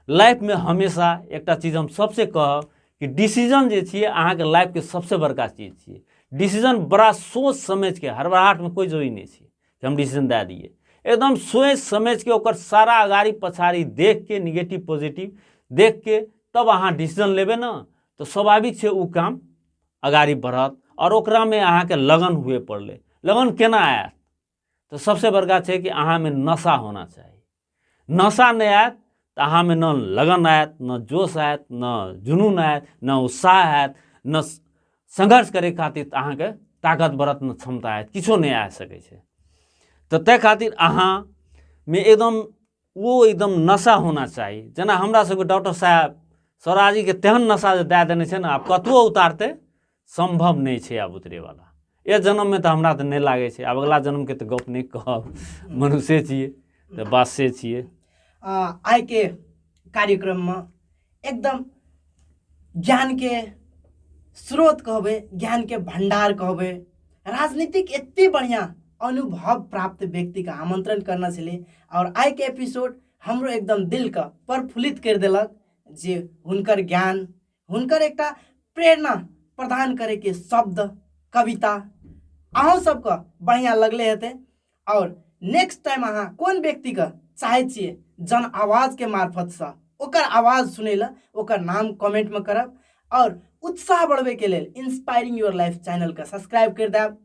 S2: लाइफमे हमेशा एकटा चीज हम सबसे कहब कि डिसीजन जे छियै अहाँके लाइफके सबसे बड़का चीज छियै। डिसीजन बड़ा सोच समझिके, हड़बड़ाहटमे कोइ जरूरी नहि छै कि हम डिसीजन दए दियै, एकदम सोचि समझिके ओकर सारा अगाड़ी पछाड़ी देखके, निगेटिव पॉजिटिव देखके तब अहाँ डिसीजन लेबै ने, तऽ स्वाभाविक छै ओ काम अगाड़ी बढ़त। और ओकरामे अहाँके लगन हुए पड़लै। लगन केना आयत? तऽ सबसे बड़का छै कि अहाँमे नशा होना चाही। नशा नहि आयत तऽ अहाँमे न लगन आयत, न जोश आयत, न जुनून आयत, न उत्साह आयत, न संघर्ष करै खातिर अहाँके ताकत बढ़त, न क्षमता आयत, किछो नहि आबि सकै छै। तऽ ताहि खातिर अहाँमे एकदम ओ एकदम नशा होना चाही। जेना हमरा सबके डॉक्टर साहेब सौराजीके तेहन नशा जे दए देने छै ने, आब कतबो उतारतै सम्भव नहि छै आब उतरैवला। ए जन्ममे तऽ हमरा तऽ नहि लागै छै, आब अगिला जन्मके तऽ गप नहि कहब, मनुष्ये छियै तऽ बात से छियै।
S1: आइके कार्यक्रममे एकदम ज्ञानके स्रोत कहबै, ज्ञानके भण्डार कहबै, राजनीतिक एते बढ़िआँ अनुभव प्राप्त व्यक्तिके आमंत्रण करना छलै। और आइके एपिसोड हमरो एकदम दिलके प्रफुल्लित करि देलक जे हुनकर ज्ञान, हुनकर एकटा प्रेरणा प्रदान करैके शब्द, कविता अहूँ सबके बढ़िआँ लगले हेतै। और नेक्स्ट टाइम अहाँ कोन व्यक्तिके चाहै छियै जन आवाजके मार्फतसँ ओकर आवाज सुनै लए, ओकर नाम कमेंटमे करब। और उत्साह बढ़बैके लेल इंस्पायरिंग your life चैनलके सब्सक्राइब करि देब।